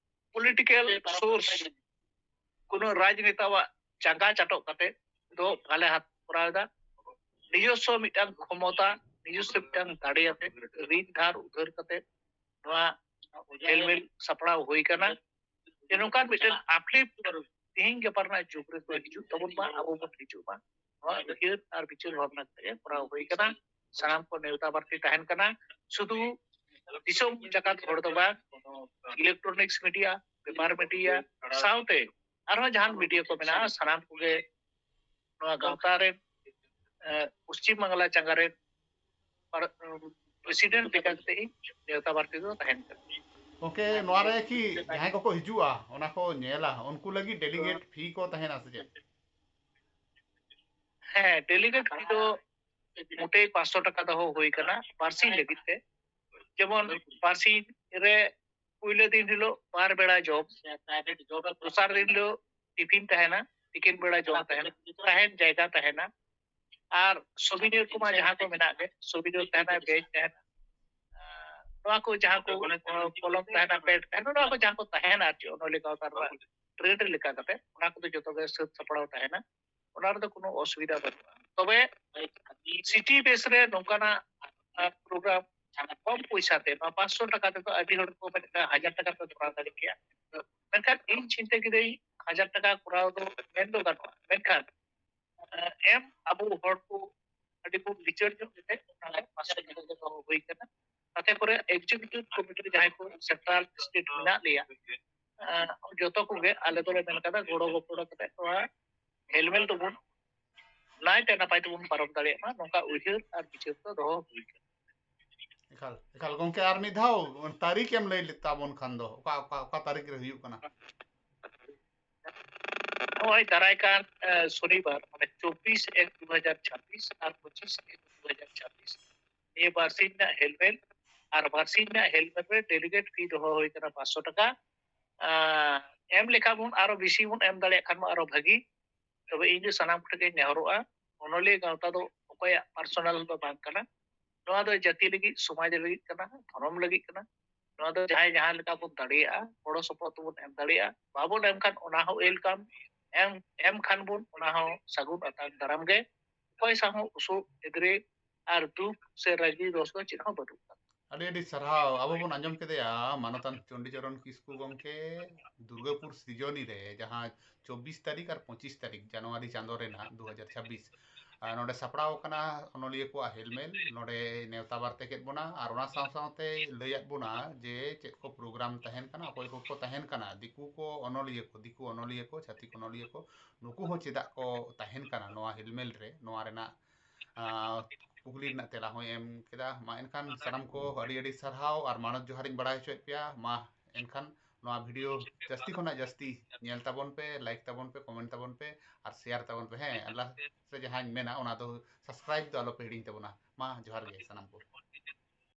political source, ᱠᱳᱱᱳ ᱨᱟᱡᱽᱱᱮᱛᱟᱣᱟᱜ ᱪᱟᱸᱜᱟ ᱪᱟᱴᱚᱜ ᱠᱟᱛᱮ ᱫᱚ ᱵᱟᱞᱮ ᱦᱟᱛ ᱠᱚᱨᱟᱣ ᱮᱫᱟ᱾ ᱱᱤᱡᱚᱥᱥᱚ ᱢᱤᱫᱴᱟᱝ ᱠᱷᱚᱢᱚᱛᱟ, ᱱᱤᱡᱚᱥᱥᱚ ᱢᱤᱫᱴᱟᱝ ᱫᱟᱲᱮ ᱟᱛᱮ, ᱨᱤᱱ ᱫᱷᱟᱨ ᱩᱫᱷᱟᱹᱨ ᱠᱟᱛᱮ ᱱᱚᱣᱟ ᱦᱮᱞᱢᱮᱞ ᱥᱟᱯᱲᱟᱣ ᱦᱩᱭ ᱠᱟᱱᱟ᱾ ᱡᱮ ᱱᱚᱝᱠᱟᱱ ᱢᱤᱫᱴᱟᱝ uplift ᱛᱮᱦᱮᱧ ᱜᱟᱯᱟ ᱨᱮᱱᱟᱜ ᱡᱩᱜᱽ ᱨᱮᱠᱚ ᱦᱤᱡᱩᱜ ᱛᱟᱵᱚᱱ ᱢᱟ, ᱟᱵᱚ ᱵᱚᱱ ᱦᱤᱡᱩᱜ ᱢᱟ᱾ ᱱᱚᱣᱟ ᱩᱭᱦᱟᱹᱨ ᱟᱨ ᱵᱤᱪᱟᱹᱨ ᱵᱷᱟᱵᱽᱱᱟ ᱠᱟᱛᱮ ᱠᱚᱨᱟᱣ ᱦᱩᱭ ᱠᱟᱱᱟ᱾ ᱥᱟᱱᱟᱢ ᱠᱚ ᱱᱮᱣᱛᱟ ᱵᱟᱨᱛᱤ ᱛᱟᱦᱮᱱ ᱠᱟᱱᱟ᱾ ᱥᱩᱫᱷᱩ ᱫᱤᱥᱚᱢ ᱡᱟᱠᱟᱛ ᱦᱚᱲ ᱫᱚ ᱵᱟᱝ, electronics media, paper media ᱥᱟᱶᱛᱮ ᱟᱨᱦᱚᱸ ᱡᱟᱦᱟᱱ media ᱠᱚ ᱢᱮᱱᱟᱜᱼᱟ, ᱥᱟᱱᱟᱢ ᱠᱚᱜᱮ ᱱᱚᱣᱟ ᱜᱟᱶᱛᱟ ᱨᱮᱱ, ᱮ, ᱯᱚᱥᱪᱤᱢ ᱵᱟᱝᱞᱟ ᱪᱟᱸᱜᱟ ᱨᱮᱱ ᱯᱨᱮᱥᱤᱰᱮᱱᱴ ᱞᱮᱠᱟ ᱠᱟᱛᱮ ᱤᱧ ᱱᱮᱣᱛᱟ ᱵᱟᱨᱛᱤ ᱫᱚ ᱛᱟᱦᱮᱱ ᱠᱟᱱᱟ᱾ ᱜᱚᱢᱠᱮ, ᱱᱚᱣᱟ ᱨᱮ ᱠᱤ ᱡᱟᱦᱟᱸᱭ ᱠᱚᱠᱚ ᱦᱤᱡᱩᱜᱼᱟ, ᱚᱱᱟ ᱠᱚ ᱧᱮᱞᱟ, ᱩᱱᱠᱩ ᱞᱟᱹᱜᱤᱫ delegate fee ᱠᱚ ᱛᱟᱦᱮᱱᱟ ᱥᱮ ᱪᱮᱫ? ᱦᱮᱸ, delegate fee ᱫᱚ ᱢᱚᱴᱮ ᱯᱟᱸᱪᱥᱚ ᱴᱟᱠᱟ ᱫᱚᱦᱚ ᱦᱩᱭ ᱠᱟᱱᱟ ᱵᱟᱨᱥᱤᱧ ᱞᱟᱹᱜᱤᱫ ᱛᱮ᱾ ᱡᱮᱢᱚᱱ ᱵᱟᱨᱥᱤᱧ ᱨᱮ ᱯᱩᱭᱞᱟᱹ ᱫᱤᱱ ᱦᱤᱞᱳᱜ ᱵᱟᱨ ᱵᱮᱲᱟ ᱡᱚᱢ, ᱫᱚᱥᱟᱨ ᱫᱤᱱ ᱦᱤᱞᱳᱜ ᱴᱤᱯᱷᱤᱱ ᱛᱟᱦᱮᱱᱟ, ᱛᱤᱠᱤᱱ ᱵᱮᱲᱟ ᱡᱚᱢ ᱛᱟᱦᱮᱱᱟ, ᱛᱟᱦᱮᱱ ᱡᱟᱭᱜᱟ ᱛᱟᱦᱮᱱᱟ, ᱟᱨ ᱥᱚᱵᱤᱱᱤᱭᱚᱨ ᱠᱚᱢᱟ ᱡᱟᱦᱟᱸ ᱠᱚ ᱢᱮᱱᱟᱜ ᱜᱮ, ᱥᱚᱵᱤᱱᱤᱭᱚᱨ ᱛᱟᱦᱮᱱᱟ, ᱵᱮᱧᱪ ᱛᱟᱦᱮᱱᱟ, ᱱᱚᱣᱟ ᱠᱚ ᱡᱟᱦᱟᱸ ᱠᱚ ᱠᱚᱞᱚᱢ ᱛᱟᱦᱮᱱᱟ, ᱯᱮᱰ ᱛᱟᱦᱮᱱᱟ, ᱱᱚᱣᱟ ᱠᱚ ᱡᱟᱦᱟᱸ ᱠᱚ ᱛᱟᱦᱮᱱᱟ ᱟᱨ ᱪᱮᱫ ᱚᱱᱚᱞᱤᱭᱟᱹ ᱜᱟᱶᱛᱟ ᱨᱮᱱᱟᱜ ᱴᱨᱮᱰ ᱞᱮᱠᱟ ᱠᱟᱛᱮ, ᱚᱱᱟ ᱠᱚᱫᱚ ᱡᱚᱛᱚ ᱜᱮ ᱥᱟᱹᱛ ᱥᱟᱯᱲᱟᱣ ᱛᱟᱦᱮᱱᱟ᱾ ᱚᱱᱟ ᱨᱮᱫᱚ ᱠᱳᱱᱳ ᱚᱥᱩᱵᱤᱫᱷᱟ ᱵᱟᱹᱱᱩᱜᱼᱟ᱾ ᱛᱚᱵᱮ ᱥᱤᱴᱤ ᱵᱮᱥ ᱨᱮ ᱱᱚᱝᱠᱟᱱᱟᱜ ᱯᱨᱳᱜᱨᱟᱢ ᱠᱚᱢ ᱯᱚᱭᱥᱟ ᱛᱮ, ᱱᱚᱣᱟ ᱯᱟᱸᱪᱥᱚ ᱴᱟᱠᱟ ᱛᱮᱫᱚ ᱟᱹᱰᱤ ᱦᱚᱲ ᱠᱚ ᱢᱮᱱᱮᱫᱟ ᱦᱟᱡᱟᱨ ᱴᱟᱠᱟ ᱛᱮ ᱠᱚᱨᱟᱣ ᱫᱟᱲᱮ ᱠᱮᱭᱟ᱾ ᱢᱮᱱᱠᱷᱟᱱ ᱤᱧ ᱪᱤᱱᱛᱟᱹ ᱠᱤᱫᱟᱹᱧ, ᱦᱟᱡᱟᱨ ᱴᱟᱠᱟ ᱠᱚᱨᱟᱣ ᱫᱚ ᱢᱮᱱ ᱫᱚ ᱜᱟᱱᱚᱜᱼᱟ, ᱢᱮᱱᱠᱷᱟᱱ ᱮᱢ ᱟᱵᱚ ᱦᱚᱲ ᱠᱚ ᱟᱹᱰᱤ ᱵᱚᱱ ᱵᱤᱪᱟᱹᱨ ᱧᱚᱜ ᱠᱟᱛᱮ ᱚᱱᱟ ᱯᱟᱥᱮ ᱡᱟᱭᱜᱟ ᱨᱮ ᱫᱚᱦᱚ ᱦᱩᱭ ᱠᱟᱱᱟ᱾ ᱛᱟᱛᱮ ᱠᱚᱨᱮ executive committee ᱨᱮ ᱡᱟᱦᱟᱸᱭ ᱠᱚ central state ᱢᱮᱱᱟᱜ ᱞᱮᱭᱟ, ᱡᱚᱛᱚ ᱠᱚᱜᱮ ᱟᱞᱮ ᱫᱚᱞᱮ ᱢᱮᱱ ᱠᱟᱫᱟ ᱜᱚᱲᱚ ᱜᱚᱯᱚᱲᱚ ᱠᱟᱛᱮ ᱱᱚᱣᱟ ᱦᱮᱞᱢᱮᱞ ᱫᱚᱵᱚᱱ ᱱᱟᱭᱛᱮ ᱱᱟᱯᱟᱭ ᱛᱮᱵᱚᱱ ᱯᱟᱨᱚᱢ ᱫᱟᱲᱮᱭᱟᱜ ᱢᱟ, ᱱᱚᱝᱠᱟ ᱩᱭᱦᱟᱹᱨ ᱟᱨ ᱵᱤᱪᱟᱹᱨ ᱫᱚ ᱫᱚᱦᱚ ᱦᱩᱭ ᱠᱟᱱᱟ᱾ ᱮᱠᱟᱞ ᱮᱠᱟᱞ ᱜᱚᱝᱠᱮ, ᱟᱨ ᱢᱤᱫ ᱫᱷᱟᱣ ᱛᱟᱹᱨᱤᱠᱷ ᱮᱢ ᱞᱟᱹᱭ ᱞᱮ ᱛᱟᱵᱚᱱ ᱠᱷᱟᱱ ᱫᱚ ᱚᱠᱟ ᱚᱠᱟ ᱚᱠᱟ ᱛᱟᱹᱨᱤᱠᱷ ᱨᱮ ᱦᱩᱭᱩᱜ ᱠᱟᱱᱟ? ᱱᱚᱜᱼᱚᱭ ᱫᱟᱨᱟᱭ ᱠᱟᱱ ᱥᱚᱱᱤᱵᱟᱨ, ᱢᱟᱱᱮ ᱪᱚᱵᱵᱤᱥ ᱮᱠ ᱫᱩ ᱦᱟᱡᱟᱨ ᱪᱷᱟᱵᱵᱤᱥ ᱟᱨ ᱯᱚᱸᱪᱤᱥ ᱮᱠ ᱫᱩ ᱦᱟᱡᱟᱨ ᱪᱷᱟᱵᱵᱤᱥ, ᱱᱤᱭᱟᱹ ᱵᱟᱨᱥᱤᱧ ᱨᱮᱱᱟᱜ ᱦᱮᱞᱢᱮᱞ ᱟᱨ ᱵᱟᱨᱥᱤᱧ ᱨᱮᱱᱟᱜ ᱦᱮᱞᱢᱮᱞ ᱨᱮ delegate fee ᱫᱚᱦᱚ ᱦᱩᱭ ᱠᱟᱱᱟ ᱯᱟᱸᱪᱥᱚ ᱴᱟᱠᱟ᱾ ᱮᱢ ᱞᱮᱠᱷᱟᱱ ᱵᱚᱱ ᱟᱨᱚ ᱵᱮᱥᱤ ᱵᱚᱱ ᱮᱢ ᱫᱟᱲᱮᱭᱟᱜ ᱠᱷᱟᱱ ᱢᱟ ᱟᱨᱚ ᱵᱷᱟᱹᱜᱤ᱾ ᱛᱚᱵᱮ ᱤᱧ ᱫᱚ ᱥᱟᱱᱟᱢ ᱠᱚᱴᱷᱮᱱ ᱜᱮᱧ ᱱᱮᱦᱚᱨᱚᱜᱼᱟ, ᱚᱱᱚᱞᱤᱭᱟᱹ ᱜᱟᱶᱛᱟ ᱫᱚ ᱚᱠᱚᱭᱟᱜ personal ᱫᱚ ᱵᱟᱝ ᱠᱟᱱᱟ᱾ ᱱᱚᱣᱟ ᱫᱚ ᱡᱟᱹᱛᱤ ᱞᱟᱹᱜᱤᱫ, ᱥᱚᱢᱟᱡᱽ ᱞᱟᱹᱜᱤᱫ ᱠᱟᱱᱟ, ᱫᱷᱚᱨᱚᱢ ᱞᱟᱹᱜᱤᱫ ᱠᱟᱱᱟ᱾ ᱱᱚᱣᱟ ᱫᱚ ᱡᱟᱦᱟᱸᱭ ᱡᱟᱦᱟᱸ ᱞᱮᱠᱟ ᱵᱚᱱ ᱫᱟᱲᱮᱭᱟᱜᱼᱟ, ᱜᱚᱲᱚ ᱥᱚᱯᱚᱦᱚᱫ ᱵᱚᱱ ᱮᱢ ᱫᱟᱲᱮᱭᱟᱜᱼᱟ᱾ ᱵᱟᱵᱚᱱ ᱮᱢ ᱠᱷᱟᱱ ᱚᱱᱟ ᱦᱚᱸ welcome, ᱮᱢ ᱮᱢ ᱠᱷᱟᱱ ᱵᱚᱱ ᱚᱱᱟ ᱦᱚᱸ ᱥᱟᱹᱜᱩᱱ ᱟᱛᱟᱝ ᱫᱟᱨᱟᱢ ᱜᱮ᱾ ᱚᱠᱚᱭ ᱥᱟᱶ ᱦᱚᱸ ᱩᱥᱩᱞ ᱮᱫᱽᱨᱮ ᱟᱨ ᱫᱩᱠ ᱥᱮ ᱨᱟᱹᱜᱤ ᱨᱚᱥ ᱫᱚ ᱪᱮᱫ ᱦᱚᱸ ᱵᱟᱹᱱᱩᱜ ᱠᱟᱫᱟ᱾ ᱟᱹᱰᱤ ᱟᱹᱰᱤ ᱥᱟᱨᱦᱟᱣ᱾ ᱟᱵᱚ ᱵᱚᱱ ᱟᱸᱡᱚᱢ ᱠᱮᱫᱮᱭᱟ ᱢᱟᱱᱚᱛᱟᱱ ᱪᱚᱱᱰᱤᱪᱚᱨᱚᱱ ᱠᱤᱥᱠᱩ ᱜᱚᱢᱠᱮ ᱫᱩᱨᱜᱟᱹᱯᱩᱨ ᱥᱤᱡᱚᱱᱤ ᱨᱮ, ᱡᱟᱦᱟᱸ ᱪᱚᱵᱵᱤᱥ ᱛᱟᱹᱨᱤᱠᱷ ᱟᱨ ᱯᱚᱸᱪᱤᱥ ᱛᱟᱹᱨᱤᱠᱷ ᱡᱟᱱᱩᱣᱟᱨᱤ ᱪᱟᱸᱫᱚ ᱨᱮᱱᱟᱜ ᱫᱩ ᱦᱟᱡᱟᱨ ᱪᱷᱟᱵᱵᱤᱥ᱾ ᱟᱨ ᱱᱚᱰᱮ ᱥᱟᱯᱲᱟᱣ ᱟᱠᱟᱱᱟ ᱚᱱᱚᱞᱤᱭᱟᱹ ᱠᱚᱣᱟᱜ ᱦᱮᱞᱢᱮᱞ᱾ ᱱᱚᱰᱮ ᱱᱮᱣᱛᱟ ᱵᱟᱨᱛᱮ ᱠᱮᱫ ᱵᱚᱱᱟ ᱟᱨ ᱚᱱᱟ ᱥᱟᱶ ᱥᱟᱶᱛᱮ ᱞᱟᱹᱭᱟᱫ ᱵᱚᱱᱟ ᱡᱮ ᱪᱮᱫ ᱠᱚ program ᱛᱟᱦᱮᱱ ᱠᱟᱱᱟ, ᱚᱠᱚᱭ ᱠᱚᱠᱚ ᱛᱟᱦᱮᱱ ᱠᱟᱱᱟ, ᱫᱤᱠᱩ ᱠᱚ ᱚᱱᱚᱞᱤᱭᱟᱹ ᱠᱚ, ᱫᱤᱠᱩ ᱚᱱᱚᱞᱤᱭᱟᱹ ᱠᱚ, ᱪᱷᱟᱹᱛᱤᱠ ᱚᱱᱚᱞᱤᱭᱟᱹ ᱠᱚ, ᱱᱩᱠᱩ ᱦᱚᱸ ᱪᱮᱫᱟᱜ ᱠᱚ ᱛᱟᱦᱮᱱ ᱠᱟᱱᱟ ᱱᱚᱣᱟ ᱦᱮᱞᱢᱮᱞ ᱨᱮ, ᱱᱚᱣᱟ ᱨᱮᱱᱟᱜ ᱟᱨ ᱠᱩᱠᱞᱤ ᱨᱮᱱᱟᱜ ᱛᱮᱞᱟ ᱦᱚᱸᱭ ᱮᱢ ᱠᱮᱫᱟ᱾ ᱢᱟ ᱮᱱᱠᱷᱟᱱ ᱥᱟᱱᱟᱢ ᱠᱚ ᱟᱹᱰᱤ ᱟᱹᱰᱤ ᱥᱟᱨᱦᱟᱣ ᱟᱨ ᱢᱟᱱᱚᱛ ᱡᱚᱦᱟᱨᱤᱧ ᱵᱟᱲᱟᱭ ᱦᱚᱪᱚᱭᱮᱫ ᱯᱮᱭᱟ᱾ ᱢᱟ ᱮᱱᱠᱷᱟᱱ ᱱᱚᱣᱟ video ᱡᱟᱹᱥᱛᱤ ᱠᱷᱚᱱᱟᱜ ᱡᱟᱹᱥᱛᱤ ᱧᱮᱞ ᱛᱟᱵᱚᱱ ᱯᱮ, like ᱛᱟᱵᱚᱱ ᱯᱮ, comment ᱛᱟᱵᱚᱱ ᱯᱮ ᱟᱨ share ᱛᱟᱵᱚᱱ ᱯᱮ᱾ ᱦᱮᱸ, ᱟᱨ last ᱨᱮ ᱡᱟᱦᱟᱸᱧ ᱢᱮᱱᱟ, ᱚᱱᱟ ᱫᱚ subscribe ᱫᱚ ᱟᱞᱚ ᱯᱮ ᱦᱤᱲᱤᱧ ᱛᱟᱵᱚᱱᱟ᱾ ᱢᱟ ᱡᱚᱦᱟᱨ ᱜᱮ ᱥᱟᱱᱟᱢ ᱠᱚ᱾